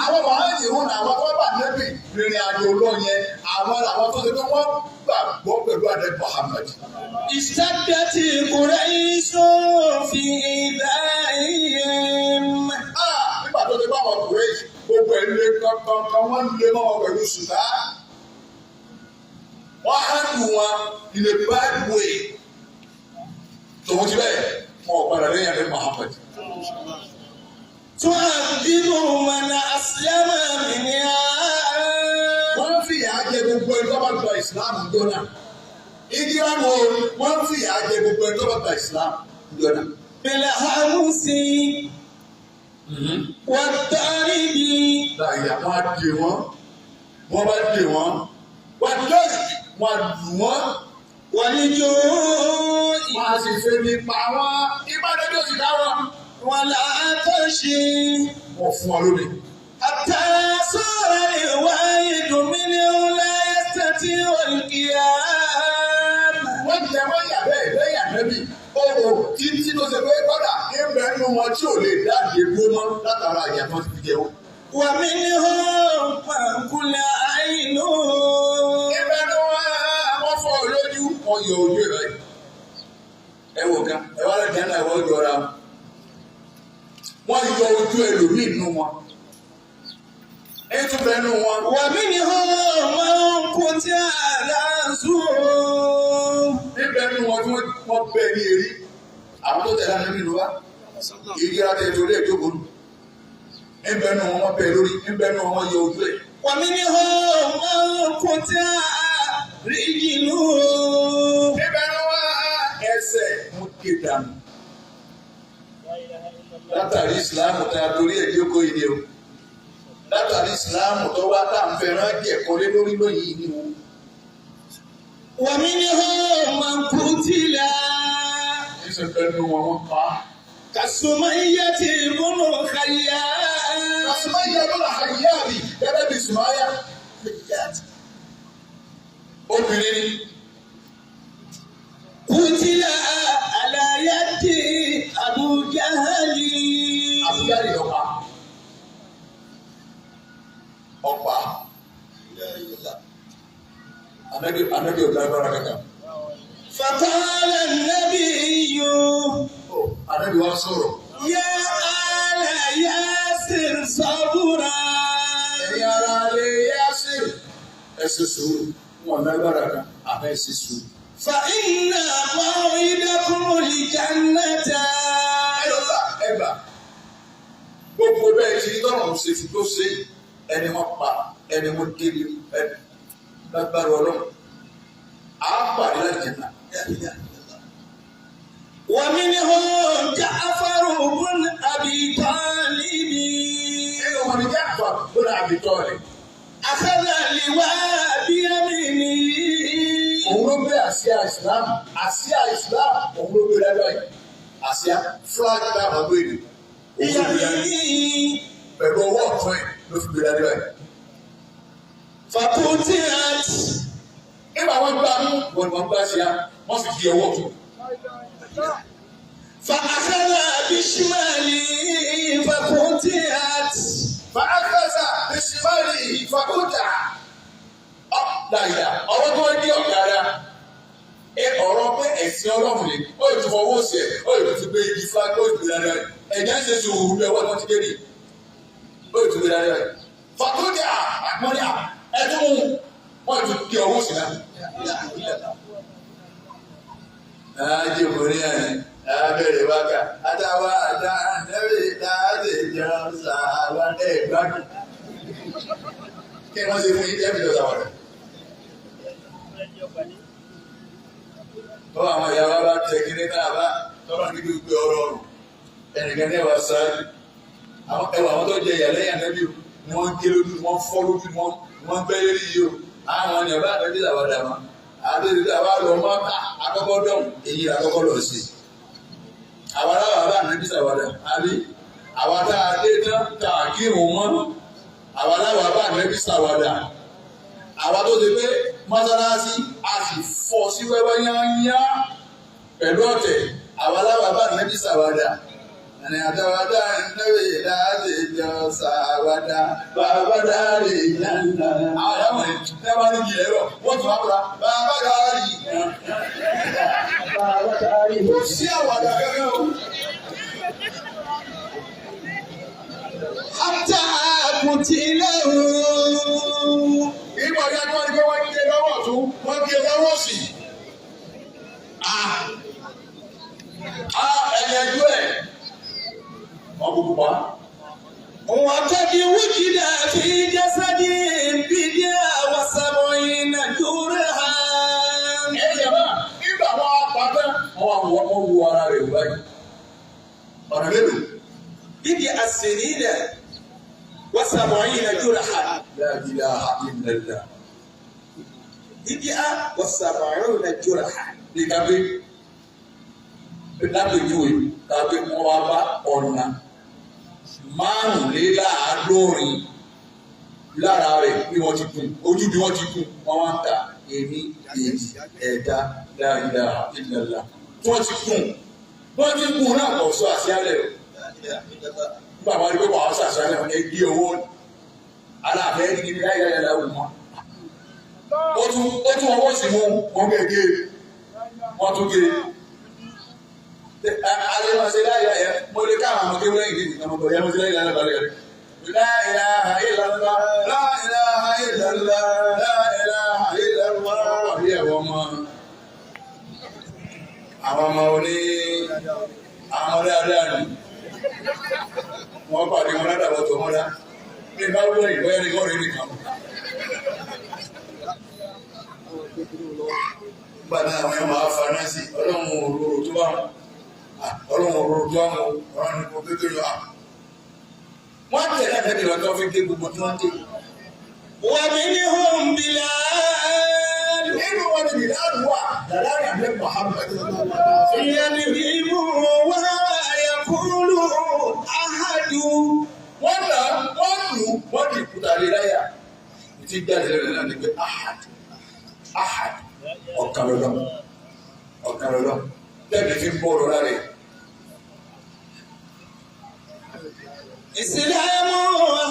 Àwọn mọ̀hájì ìhun àwọn tó bá nẹ́bì rìnrìn àjò lọ yẹn, àwọn làwọn tó ṣe pé wọ́n gbàgbọ́ pẹ̀lú àdé Muhammad. اشتدت قريش في إيذائهم Nígbà tó ṣe bá wọn kúrẹ́ gbogbo ẹ̀ lé kankan wọ́n lé mọ́ wọn pẹ̀lú ṣùtá. Wọ́n á dùn wọn in a bad way. Tòun ti bẹ́ẹ̀, wọn ò padà lẹ́yìn àdé Muhammad. تعذب من أسلم منها Wọ́n fìyà jẹ gbogbo ẹni tó bá gba ìsìláàmù jọ́nà. Ìdíra wo wọ́n fìyà jẹ gbogbo ẹni tó bá gba ìsìláàmù jọ́nà. بالهمس والضرب Láyà wọ́n á dè wọ́n, wọ́n bá dè wọ́n, wọ́n á dẹ́sì, wọ́n á lù wọ́n, والجوع wọ́n á sì fẹ́ mi pa wọ́n. Ìbádọ́jú òsì ká wọn. والعطش Wọ́n fún wọn lómi. حتى صار الواحد منهم لا يستطيع القيام Wọ́n jẹ wọ́n yà bẹ́ẹ̀ lẹ́yìn ànábì. Ọ̀rọ̀ títí tó ṣe pé kọ́dà ń bẹ nínú wọn tí ò lè dáàbò dúró mọ́ látara ìyà tó ti fi jẹ wọ́n. ومنهم من كل عينه Ibẹ̀ ni wọ́n fọ́ lójú, wọ́n yọ ojú ẹ̀ báyìí. Ẹ wò ká, ẹ wá lọ́jà náà wọ́n jọra wọn. Wọ́n yọ ojú ẹlòmíì nínú wọn. Ẹ tún bẹ nínú wọn. ومنهم من قطع رأسه Níbẹ̀ nínú wọn tí wọ́n bẹ ní erí. Àwọn tó tẹ̀lé àná nínú wa. Ìdí ara tẹ̀ torí ẹ̀ jókòó nù. Níbẹ̀ nínú wọn wọ́n bẹ lórí. Níbẹ̀ nínú wọn wọ́n yọ ojú ẹ̀. ومنهم من قطع رجله Níbẹ̀ nínú wọn ẹsẹ̀ mú ké dànù. Látàrí ìsìláàmù tá a torí ẹ̀ jókòó yìí ni o. Látàrí ìsìláàmù tó wá tá à ń fẹ́ràn jẹ̀kọ́ lé lórí lóyìí ni o. ومنهم من قتل Níṣẹ́ bẹ́ẹ̀ nínú wọn wọ́n pa á. كسمية بن خيال Kàsùmáyà ló là Hayyabi gẹ́gẹ́ bí Sùmáyà. Obìnrin ni. قتل على يد أبو جهل. Àbújá lè ọ̀pá. Ọ̀pá. Anabi anabi ò lágbára kankan. فقال النبي Ó anabi wa sọ̀rọ̀. يا آل ياسر صبرا. Ẹ̀yin ara lè Yásir. Ẹ ṣe sùúrù. Wọn lágbára kan àmọ́ ẹ ṣe sùúrù. فإن موعدكم الجنة. Ẹlọ́gbà ẹgbà. Gbogbo bẹ́ẹ̀ ti tọ́nà ń ṣe fún tó ṣe ẹni wọ́n pa ẹni wọ́n débi ẹni lágbára ọlọ́run. À á pàdé láti jẹ̀ náà. ومنهم جعفر بن أبي طالب. Nínú wọn ni Jáfà bọ́lá àbítọ́ rẹ̀. أخذ اللواء بيمينه. Òun ló gbé àsíá Islam, àsíá Islam òun ló gbé lábẹ́ yìí. Àsíá flag táwọn gbé ni. Òun ló gbé lábẹ́ yìí. بيمينه. Pẹ̀lú ọwọ́ ọ̀tún ẹ̀ ló fi gbé lábẹ́ yìí. فقتلت. Nígbà wọn gbá mú, wọn ni wọn gbá àsíá, wọ́n sì di ọwọ́ ọ̀tún. فأخذ بشماله فقتلت. Fàákàsà bísímárì ìfàkúta. Ọ̀ dàgbà ọwọ́ tó ń dí ọ̀gára. Ẹ ọ̀rọ̀ pé ẹ̀sìn ọlọ́run ni ó yóò tún fọwọ́ sí ẹ̀ ó yóò tún gbé igi flag ó yóò tún gbé dáadáa rẹ̀. Ẹ̀jẹ̀ ń ṣe sùúrù bí ọwọ́ tó ti dé rí. Ó yóò tún gbé dáadáa rẹ̀. Fàkúta àpọ́nlé ẹ̀tún mú wọ́n yóò tún gé ọwọ́ sí náà. Ajé mo ní àná, abẹ́rẹ́ wákà, àtàwọn àtà ànẹ́bí láti jọ sàwọn ẹ̀ gbádùn. Kí ni wọ́n ṣe fún yín ẹ̀mí lọ sàwọn rẹ̀? Bọ́lá àwọn ìyá wa bá tẹ kíní náà bá tọ́lá ní gbígbé ọ̀rọ̀ ọ̀rùn. Ẹnìkan ní ẹwà sáré. Àwọn ẹwà àwọn tó jẹ ìyàlẹ́yìn ànẹ́bí o, ni wọ́n gé lójú, wọ́n fọ́ lójú, wọ́n gbẹ́ lérí yìí o. Àwọn ni ọba ànẹ́bí làwọn dà mọ́. Àbẹ̀rẹ̀ àwa lọ mọ́ àkọ́kọ́ dọ̀hùn, èyí àkọ́kọ́ lọ sí. Àwa aláwọ̀ bá ànẹ́bí sàwádà, àbí? Àwa tá a dé tán tá a kírun mọ́. Àwa aláwọ̀ bá ànẹ́bí sàwádà. Àwa tó ti pé mọ́sálásí a sì fọ́ sí wẹ́wẹ́ yányá pẹ̀lú ọ̀tẹ̀. Àwa aláwọ̀ bá ànẹ́bí sàwádà. Ẹni àtàwádà ànẹ́bí láti jọ sàwádà, bàbá dárí yànnà. Àwọn ìyá wọ̀nyí ní wọ́n bá ní ìyẹn rọ̀, wọ́n tún wá kúra, bàbá dárí yànnà. Kò sí àwàdà kankan o. حتى قتله. Ìgbà ọ̀yá ni wọ́n ní pé wọ́n gé lọ́wọ́ ọ̀tún, wọ́n gé lọ́wọ́ òsì. Ẹ̀yẹ ẹjú ẹ̀. Wọ́n kúkú pa. وقد وجد في جسده بدعة وسبعين جرحا. Ẹ̀yẹ bá nígbà wọn pa tán, wọ́n wá wọ́n wo ara rẹ̀ wò báyìí. Ọ̀nà mélòó? بضع سنين وسبعين جرحا. La ilaha illallah. بضع وسبعون جرحا. Bí kápé lápèjúwe kápé wọ́n wá bá ọ̀nà márùnléláàádọ́rin lára rẹ̀ bí wọ́n ti kún ojú bí wọ́n ti kún wọ́n wá ń ta èmi èjì ẹ̀dá la ilaha illallah. Tí wọ́n ti kún wọ́n ti kún náà kò sọ àṣìálẹ̀ o. Nígbà wọn rí pé wàá sọ àṣìálẹ̀ ẹ gbé owó aláàfẹ́ ní ní láyé láyé láwù mọ́. Ó tún ọwọ́ sí mú wọn gègé wọ́n tún gé. Alẹ́ máa ṣe láyé láyé mo lè káwọn ọmọ kéwọ́n lẹ́yìn nídìí ọmọ bọ̀dé mo ṣe láyé láyé balẹ̀ rẹ̀. La ilaha illallah, la ilaha illallah, la ilaha illallah. Àbí ẹ̀wọ̀ ọmọ àwọn ọmọ oní àwọn ọmọ dáadáa ni wọ́n pàdé wọn ládàbọ̀ tó mọ́dá ní bá wọ́n ìbọ́yá ní kọ́rin nìkan. Gbàdá àwọn ẹ̀wọ̀n afanáṣì ọlọ́run òróró tó bá wọn ọlọ́run òróró tó bá wọn ọ̀rọ̀ ní kò kékeré wa. Wọ́n tẹ̀lé àtẹ̀lé lọ tó fi gé gbogbo tí wọ́n dé. ومنهم بلال. Nínú wọn ni Bilal wà dàdá rẹ̀ àbẹ́ Muhammad. يضربه وهو يقول أحد. Wọ́n nà wọ́n Tí jáde lẹ́nu náà ni pé ahad, ahad, ọ̀kan lọ́lọ́, ọ̀kan lọ́lọ́, lẹ́bi fi ń bọ́ ọ̀rọ̀ lára ẹ̀. Ìsìlámù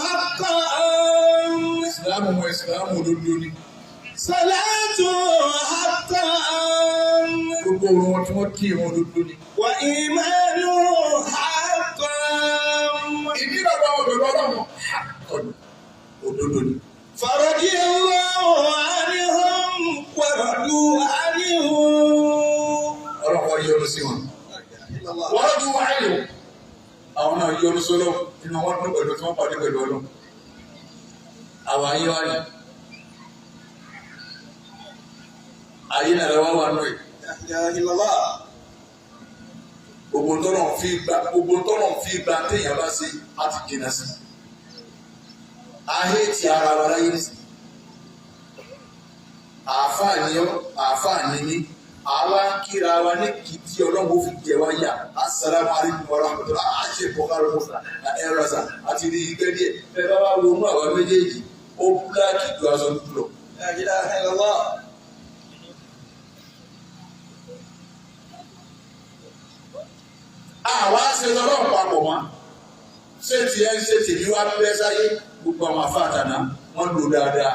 haqqan. Ìsìlámù mọ ìsìlámù òdodo ni. Salatu haqqan. Gbogbo orun wọn tí wọ́n kí wọn òdodo ni. Wa imanu haqqan. Ìdí bàbá wọn pẹ̀lú ọlọ́run haqqan òdodo ni. Faradiyallahu anhum wa radu anhu. Ọlọ́run yọ́nú sí wọn. Wọ́n rọ́jú wáyé o. Àwọn náà yọ́nú sọ́lọ́ inú wọn dún pẹ̀lú tí wọ́n pàdé pẹ̀lú ọlọ́run. Àwọn ayé wáyé. Ayé náà lọ́wọ́ wà nù ẹ̀. La ilaha illallah. Gbogbo tọ́lọ̀ ń fi gba gbogbo tọ́lọ̀ ń fi gba téèyàn bá ṣe á ti jìnnà sí. Ahé ti ara wa láyé ní sí. Àáfàá ni ọ́, àáfàá ni mí. Àwa ń kíra wa ní kìtì ọlọ́run ó fi jẹ wá yà. Assalamu alaikum wa rahmatullah. A ṣe bọ̀kárò mọ́sà ẹ̀rọ sà àti rí ike díẹ̀. Bẹ́ẹ̀ bá wá wọnú àwa méjèèjì, ó búláàkì ju aṣọ dúdú lọ. La ilaha illallah. Àwa ṣe lọ́rọ̀ papọ̀ mọ́. Ṣé tiẹ̀ ń ṣe tèmi wá pẹ́ sáyé? Gbogbo àwọn afáàtàná wọ́n lò dáadáa.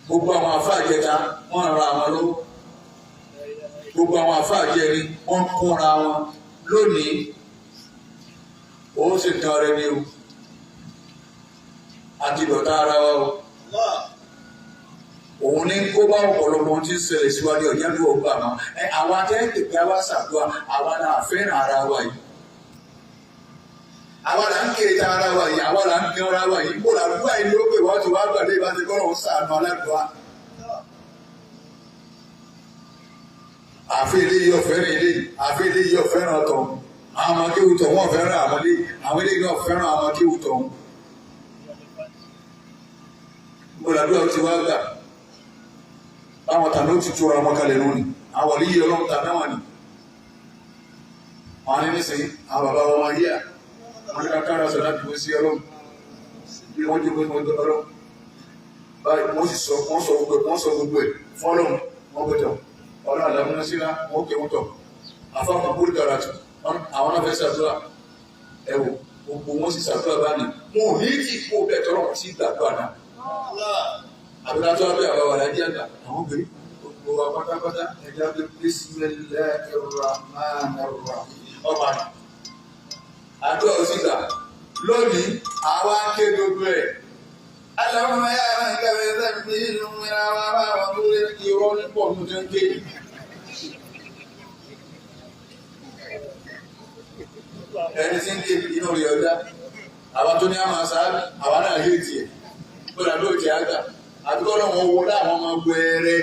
Gbogbo àwọn afáàjẹta wọ́n ra àwọn lọ́wọ́. Gbogbo àwọn afáàjẹrin wọ́n kúnra wọn lónìí. Ó sì tán rẹ ni o. Àti dọ̀tá ara wa o. Allah. Òun ní kó bá ọ̀pọ̀lọpọ̀ ohun tí ń ṣẹlẹ̀ síwájú ọ̀jẹ̀ ló ọgbà mọ́. Ẹ àwa tẹ́ tètè wá ṣàdúrà, àwa náà fẹ́ràn ara wa yìí. Àwa là ń kiri ta ara wa yìí, àwa là ń kí ara wa yìí. Kó làdúrà yìí ló pè wá tí wàá gbàdé ìbá ti kọ́lọ̀ ń sàánú aládùá. Àfi eléyìí ọ̀fẹ́ràn eléyìí, àfi eléyìí ọ̀fẹ́ràn ọ̀tọ̀. Àwọn ọmọ kéwù tọ̀ wọ́n fẹ́ràn àwọn eléyìí, àwọn eléyìí náà fẹ́ràn àwọn kéwù tọ̀. Kó làdúrà ti wá gbà báwọn tàná ó ti túra ọmọ kalẹ̀ lónìí àwọn òlíyí ọlọ́run tàná wọn ni wọn ní nísìnyí àwọn bàbá wọn máa yíyà wọn ní kákára sọ láti wọ́n sí ọlọ́run bí wọ́n jókòó ní ọjọ́ ọlọ́run báyìí wọ́n sì sọ wọ́n sọ gbogbo ẹ̀ wọ́n sọ gbogbo ẹ̀ fún ọlọ́run wọ́n gbọ́dọ̀ ọlọ́run àlámúná sílá wọ́n kẹ́ wọ́n tọ̀ afáàkùn kúrú kàrà tù àwọn náà fẹ́ ṣàdúrà ẹ wò gbogbo wọn sì ṣàdúrà báyìí wọn ò ní tí kó bẹ́ẹ̀ tọ́lọ́ sí ìgbàdúrà náà. Allah. Àbúrátọ́ abẹ́ àbáwà lájí àgbà àwọn obìnrin gbogbo wa pátápátá ẹja bí Bismillahirrahmanirrahim ọba ni. Àdúrà ó sì gbà lónìí àwa ń ké gbogbo ẹ̀. Aláwọ̀ ayé àwọn ìkàwé sẹ́mi inú ra wa bá wọn tó lé kí irọ́ ní pọ̀ ní ojú ń ké. Ẹni tí ń ké inú rẹ̀ ọ̀dá. Àwa tó ní àmà sáábì, àwa náà yé tiẹ̀. Gbọ́dọ̀ ló ti àgbà àdúgbò náà wọ́n wọlé àwọn ọmọ wẹrẹ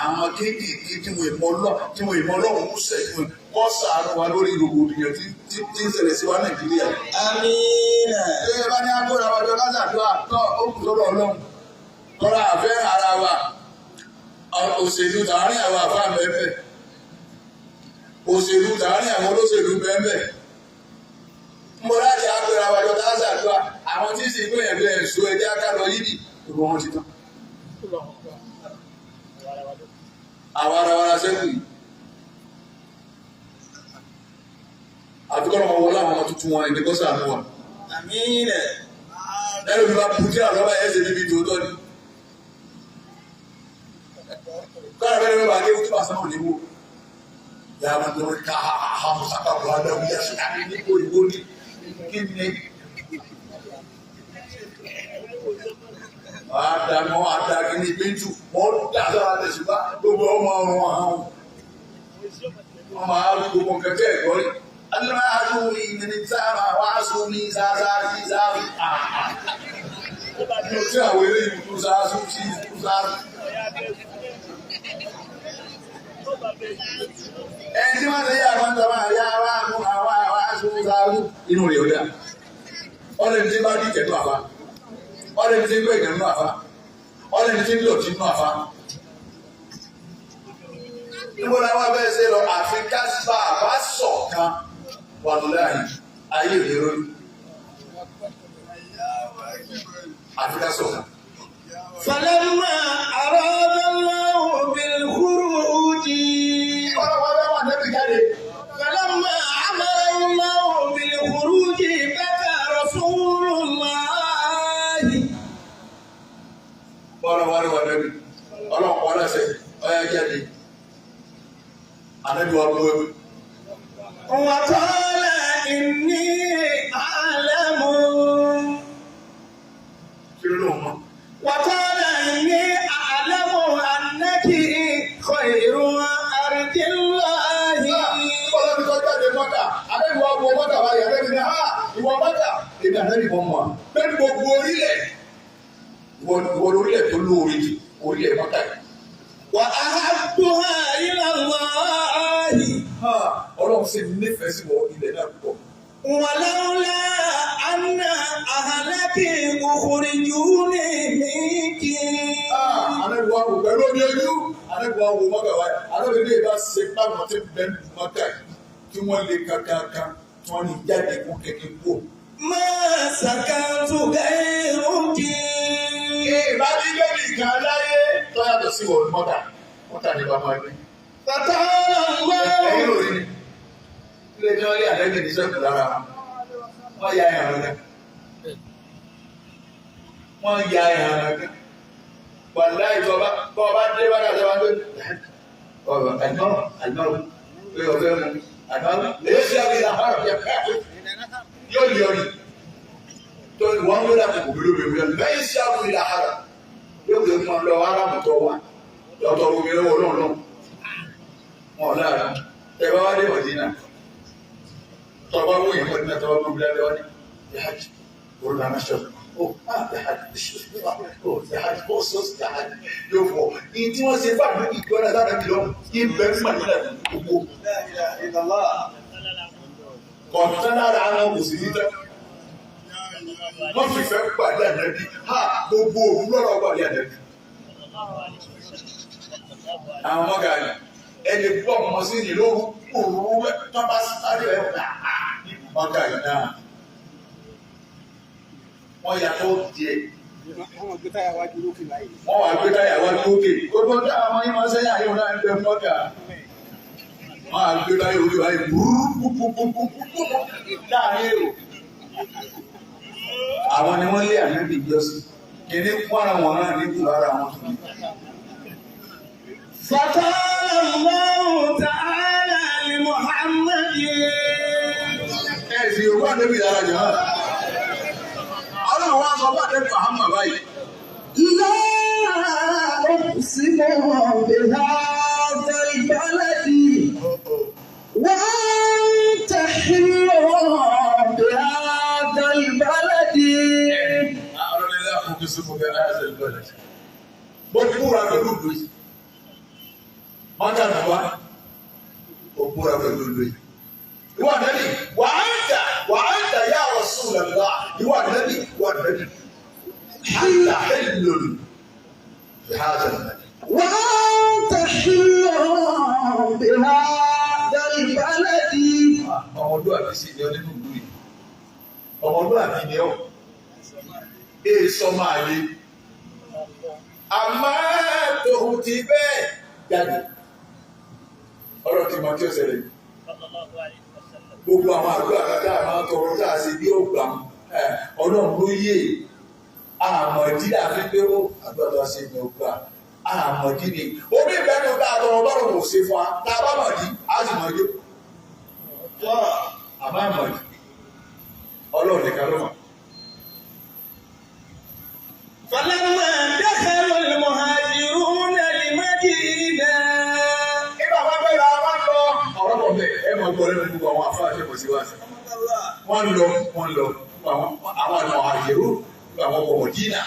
àwọn kéékèèké tí wọ́n ìmọ̀ lọ tí wọ́n ìmọ̀ lọ́wọ́ ń sẹ̀ tí wọ́n kọ́ sàánú wa lórí rògbòdìyàn tí tí tí ń ṣẹlẹ̀ sí wa Nàìjíríà. Amina. Ṣé ẹ bá ní agbóra wájú lásàdúrà tọ́ ó kù sọ́dọ̀ Ọlọ́run tọ́ra àfẹ́ ara wa òṣèlú tààrin àwọn àfáà mẹ́fẹ̀ òṣèlú tààrin àwọn olóṣèlú mẹ́fẹ̀ ń bọ́ láti agbóra wájú lásàdúrà àwọn tí sì ń gbìyànjú ẹ̀ṣọ́ ẹ̀jẹ̀ akálọ̀ yídì gbogbo wọn ti tán. Àwọn ara wa la sẹ́kù yìí àfikọ́ ọmọ wọlé àwọn ọmọ tuntun wọn ẹni kó sàánú wa. Amina. Ẹlò mi bá bu tí àlọ́ bá ẹsẹ̀ níbi tòótọ́ ni. Kọ́lá bẹ́ẹ̀ ló bá dé wútú àsán òní wò. Yàrá máa ń gbọ́ ká ha musaka bọ̀ ọ́ dàbí yasù ní kò ìwó ní kí ni. Àdàmọ́ àdàkìní bíntù wọ́n dà sára tẹ̀sùbá gbogbo ọmọ ọrùn àwọn. Wọ́n máa ń gbogbo nǹkan tẹ́ ẹ̀kọ́ rí. Aláàtúwì ní sára wàásù ní sáásá sí sáàrì. Tí àwọn eléyìí tún sáásù sí tún sáásù. Ẹni tí wọ́n ti yá àwọn ọmọ àyà wa mú àwa wàásù sáásù. Inú rẹ̀ ó dà. Ọ̀rẹ́ tí bá dìtẹ̀ nù àfa. Ọ̀rẹ́ tí ń gbé ìdẹ̀ nù àfa. Ọ̀rẹ́ tí ń lò tí nù àfa. Níbo la wá bẹ́ẹ̀ ṣe lọ àfi ká bá a bá ṣọ̀kan wàlúùláhì ayé ò ní ronú. Àfi ká sọ̀kan. فلما أراد الله بالخروج Ọlọ́wọ́ bẹ́ẹ̀ wà nẹ́bí jáde. فلما أمر الله بالخروج بكى رسول الله. Bọ́lá wà ní wà nẹ́bí. Ọlọ́pàá ọlọ́sẹ̀ ọyá jáde. Ànẹ́bí wa bú ewu. وقال إني أعلم. Kí ló lóun mọ̀? وقال إني أعلم أنك خير أرض الله. Bọ́lá ti kọ́ jáde mọ́tà. Ànẹ́bí wa bu mọ́tà báyìí. Ànẹ́bí ní ha ìwọ mọ́tà. Èmi ànẹ́bí mọ̀ mọ́. Bẹ́ẹ̀ni gbogbo orílẹ̀. Ìwọ orílẹ̀ tó lóore jù orílẹ̀ mọ́tà yìí. وأحبها إلى الله. Ha Ọlọ́run sì nífẹ̀ẹ́ sí wọ ilẹ̀ náà púpọ̀. ولولا أن أهلك أخرجوني منك. Ànẹ́bí wa wò pẹ̀lú omi ojú. Ànẹ́bí wa wò mọ́tà wáyé. Ànẹ́bí ní ìbá ṣe pàmò tí bẹ́ẹ̀ ní mọ́tà yìí. Tí wọ́n lè kankankan tí wọ́n ní jáde kó kẹ̀kẹ́ kú. ما سكنت غيرك. Ìbá ní bẹ́ẹ̀ nìkan láyé tó yàtọ̀ sí wọ̀ mọ́tà. Mọ́tà ni bàbá ẹgbẹ́. فتعالى Ẹ̀yin الله. ò rí ni. Ilé tí wọ́n lé àlẹ́bí ní sẹ́kù lára wọn. Wọ́n ya ẹ̀rọ rẹ̀. Wọ́n ya ẹ̀rọ rẹ̀. Wàláì bọ́ba bọ́ba dé bá dàgbà wọn tó. Ọ̀rọ̀ àlùmọ́rù àlùmọ́rù pé ọ̀fẹ́ mu àlùmọ́rù èyí ṣe àbí àhárọ̀ yẹ yóò lé ọ̀rì. Tó wọ́n ló dà kókò bíló bíló lẹ́yìn ṣe àbí àhárọ̀ yóò gbé fún ọ lọ aráàmù tó wà lọ́tọ̀ omi lọ́wọ́ lọ́nà wọn lára ẹ bá wá dé Mọ̀dínà tọba wó yẹn Mọ̀dínà tọba gbogbo lábẹ́ wọn ni yahaj olùdó aṣọ ó ah yahaj ó yahaj ó sọ yahaj yóò fọ ní tí wọ́n ṣe fáwọn méjì kí wọ́n náà sára kìlọ̀ ibẹ̀ ń Mọ̀dínà gbogbo لا إله إلا الله. kọ̀ọ̀tàn lára àwọn kò sì ní tán wọ́n fi fẹ́ pàdé ànábì ha gbogbo òun lọ́rọ̀ pàdé ànábì. Àwọn ọmọ gàrí ẹni bú ọmọ sí ní lóru òru tó bá sáré ẹ̀ wọ́n á ní mọ́gà yìí náà. Wọ́n yà tó díẹ̀. Wọ́n gbé táyà wájú lókè báyìí. Wọ́n wà gbé táyà wá lókè. Gbogbo táwọn ọmọ yìí máa ń sẹ́yìn àyẹ̀wò náà ń bẹ mọ́gà. Wọ́n á gbé táyà orí wa yìí búrúkúkúkúkú láàrin èrò. Àwọn ni wọ́n lé ànábì jọ́sìn. Kìnní wọ́n wọn náà ní kù lára àwọn tó ní. فقال الله تعالى لمحمد. Ẹ sì Yorùbá ànábì lára jọ. Ọlọ́run wá sọ fún ànábì Muhammad báyìí. لا أقسم بهذا البلد وأنت حل بهذا البلد. Ọlọ́run ní àkókò sí fún bẹ́ẹ̀ láti ìbẹ̀rẹ̀. Mo búra pẹ̀lú ìlú yìí. Mọ́tà nù wá. Mo búra pẹ̀lú ìlú yìí. Ìwọ ànábì, wà á ń tà, wà á ń tà yá Rasulullah. Ìwọ ànábì, ìwọ ànábì. Àǹtà hillun bihadha al-balad. وأنت حل بهذا البلد. Ọmọlúwàbí sì ni ọ nínú ìlú yìí. Ọmọlúwàbí ni ọ. Èso máa le. Àmọ́ tòun ti bẹ́ẹ̀ jáde. Ọlọ́run ti mọ tí ó ṣẹlẹ̀. Gbogbo àwọn àdúrà tá a máa tọrọ tá a ṣe bí ó gbà Ọlọ́run ló yé àmọ̀dí àfi pé ó àdúrà tó a ṣe ní ọgbà àmọ̀dí ni. Omi ìbẹ́nu tá a tọrọ bọ́rọ̀ kò ṣe fún wa tá a bá mọ̀dí á sì mọ̀ yó. Àmọ́ àmọ̀dí Ọlọ́run nìkan ló mọ̀. فلما دخل المهاجرون المدينة. Nígbà wọn bẹ́ẹ̀ la wọn lọ. Ọ̀rọ̀ bọ̀ bẹ́ẹ̀ ẹ mọ̀ gbọ́ lẹ́nu gbogbo àwọn àfáà ṣe kò sí wá sí. Wọ́n lọ wọ́n lọ àwọn àwọn àyẹ̀wò àwọn ọmọ Mọ̀dínà.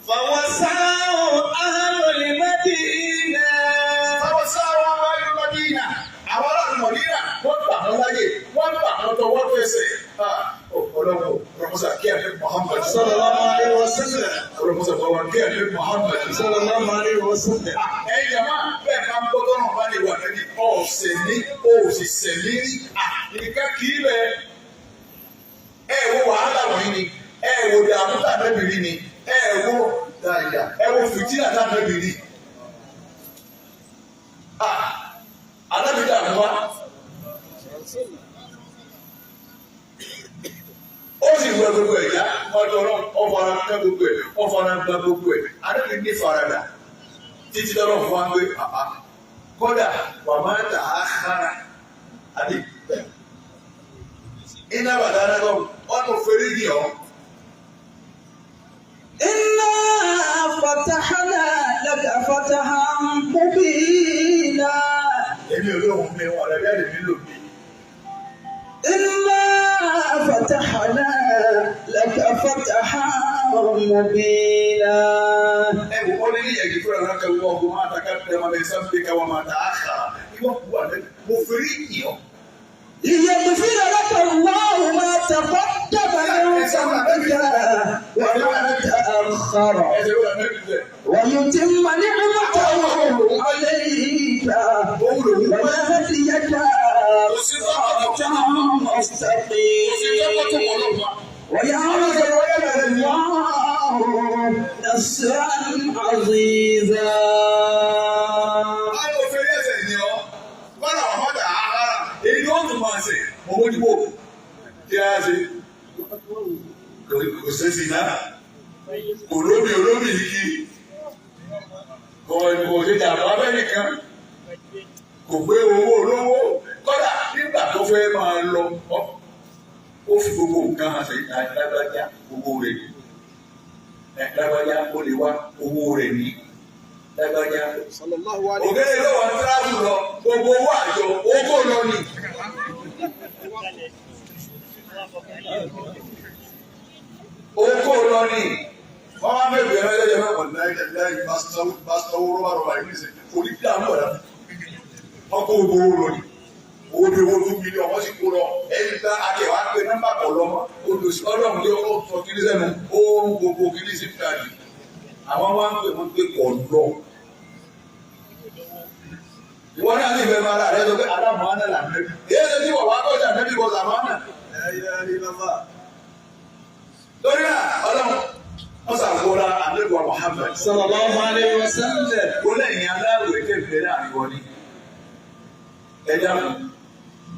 فوسعوا أهل المدينة. Àwọn sáwọn aráàlú Mọ̀dínà àwọn aráàlú Mọ̀dínà wọ́n gbà wọ́n láyè wọ́n gbà wọ́n tọwọ́ tẹsẹ̀. Ọlọ́run Rọ̀mọ́sà kí àdé Muhammad. صلى الله عليه وسلم. Rọ̀mọ́sà bàbá kí àdé Muhammad. صلى الله عليه وسلم. Ẹ̀yin jàmá bẹ́ẹ̀ máa ń gbọ́ tọ́nà bá lè wà lẹ́ni ọ̀sẹ̀ ní òṣìṣẹ́ ní rí nǹkan kì í bẹ́ẹ̀. Ẹ wo wàhálà wọ̀nyí ni ẹ wo dààmú tàbí ni Ẹ wo dáadáa, ẹ wo fìtínà táwọn ẹbí rí. Alábìdá àmúwá. Ó sì wẹ gbogbo ẹ̀ yá, ọjọ́ náà, ó fara ká gbogbo ẹ̀, ó fara gba gbogbo ẹ̀. Alábìdá ní faradà títí lọ́rọ̀ fún wa pé àbá kódà wà máa tà á kára àbí iná bàtà náà ọ̀nà òfèrè yìí ọ́. إنا فتحنا لك فتحا مبينا. Èmi ò lóhùn mi wọn ọ̀rẹ́ bẹ́ẹ̀ lèmi lò mí. إنا فتحنا لك فتحا مبينا. Ẹ wò ó ní ẹ̀gí fúnra náà kẹ́ wọ́n kó máa ta ká tẹ́ máa bẹ sáfì ká wọ́n máa ta á kà á ìwọ kú àlẹ́ mo fèrè yìí ọ́. ليغفر لك الله ما تقدم من ذنبك وما تأخر Ẹsẹ̀ wọ́n àná ìbílẹ̀. ويتم نعمته عليك ويهديك صراطا مستقيما وينصرك الله نصرا عزيزا. Báwo fèrè ẹsẹ̀ ni ọ́? Bọ́lá wà má ta á kára èyí ló tún máa ṣe mo mójú bò kí á ṣe. Kò ṣe sí náà kò lóbi olóbi yìí kí kò kò ṣe jàmbá bẹ́ẹ̀ nìkan kò gbé owó olówó kọ́dà nígbà tó fẹ́ máa lọ ó fi gbogbo nǹkan hàn sí lágbájá owó rẹ̀ ní lágbájá ó lè wá owó rẹ̀ ní lágbájá. Sallallahu alayhi wa Ògèrè ló wà tíráàbù lọ gbogbo owó àjọ owó lọ ni. Owó lọ ni wọ́n máa ń bẹ̀rẹ̀ ẹ̀rọ ẹlẹ́yẹ náà wọ̀n láì láì bá sanwó rọ́bà rọ́bà yìí nìsín kò ní bí àwọn ọ̀dà wọ́n kó gbogbo owó lọ ni owó bí owó 2 mílíọ̀nù wọ́n sì kó lọ ẹni tá akẹ́wà pé nọ́mbà kọ̀ lọ́mọ olùsí ọlọ́run lé ó sọ kiri sẹ́nu ó ń gbogbo kiri sí fúlàní àwọn wá ń pè wọ́n pé kọ̀ lọ. Ìwọ náà sì fẹ́ máa rà rẹ sọ pé alámọ̀ ánà là ń bẹ́ èyí ṣe tí wọ́n wá kọjá nẹ́bí kọjá mọ́ ánà. La ilaha illallah. Lórí náà ọlọ́run wọ́n ṣàkóra àlẹ́bùwà Muhammad. Sallallahu alayhi wa sallam. Ó lẹ́yìn aláwẹ̀ tẹ̀lé láàrin wọn ni. Ẹ dákun,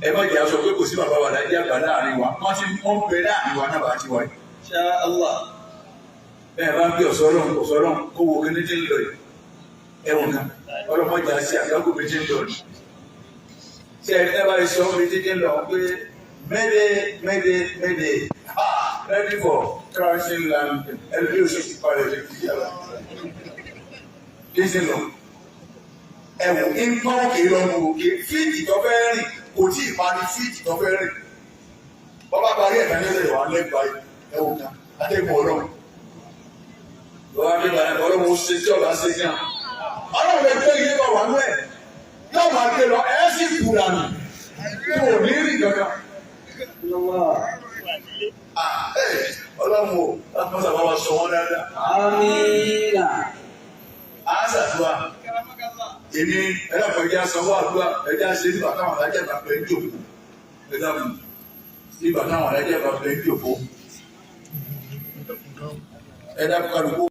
ẹ má jẹ́ aṣọ pé kò sí bàbá wa láyé àgbà láàrin wa. Wọ́n ti wọ́n bẹ láàrin wa náà bá ti wáyé. Insha Allah. Bẹ́ẹ̀ bá ń bí ọ̀sọ́ ọlọ́run ọ̀sọ́ ọlọ́run kó wo kíní tí ń lọ yìí. Ẹ̀wọ̀n kan, ọlọ́mọdé àti àgbákò mi ti ń lọ yìí. Ṣé ẹ bá sọ mi ti ń lọ pé mayday, mayday, mayday, ah, ready for crashing landing, ẹni bí o ṣe ti parẹ́ lè fi yàrá. Kí ṣe lọ? Ẹ̀wọ̀n ń pọ́n òkè lọ́nu òkè fíìtì tó fẹ́ rìn kò tí ì parí fíìtì tó fẹ́ rìn. Bọ́bá parí ẹ̀ka ní ọ̀sẹ̀ wà lẹ́gbàá ẹ̀wọ̀n kan, atẹ́gùn ọlọ́run lọ́wọ́ adébáyé ọlọ́run ó ṣe tí ọba ṣe kí ọlọ́run lè gbé ilé bọ̀ wá nú ẹ̀ yóò máa gbé lọ ẹ̀ sì kú dànù kò ní rí kankan. Ah, eh, ọlọ́run o láti mọ́sà bá wa sọ wọ́n dáadáa. Amina. A ṣàdúrà èmi ẹlẹ́kọ̀ọ́ ẹja sanwó àdúrà ẹja ṣe nígbà táwọn alájà bá pẹ́ ń jòkó ẹja mú nígbà táwọn alájà bá pẹ́ ń jòkó ẹja kálukú.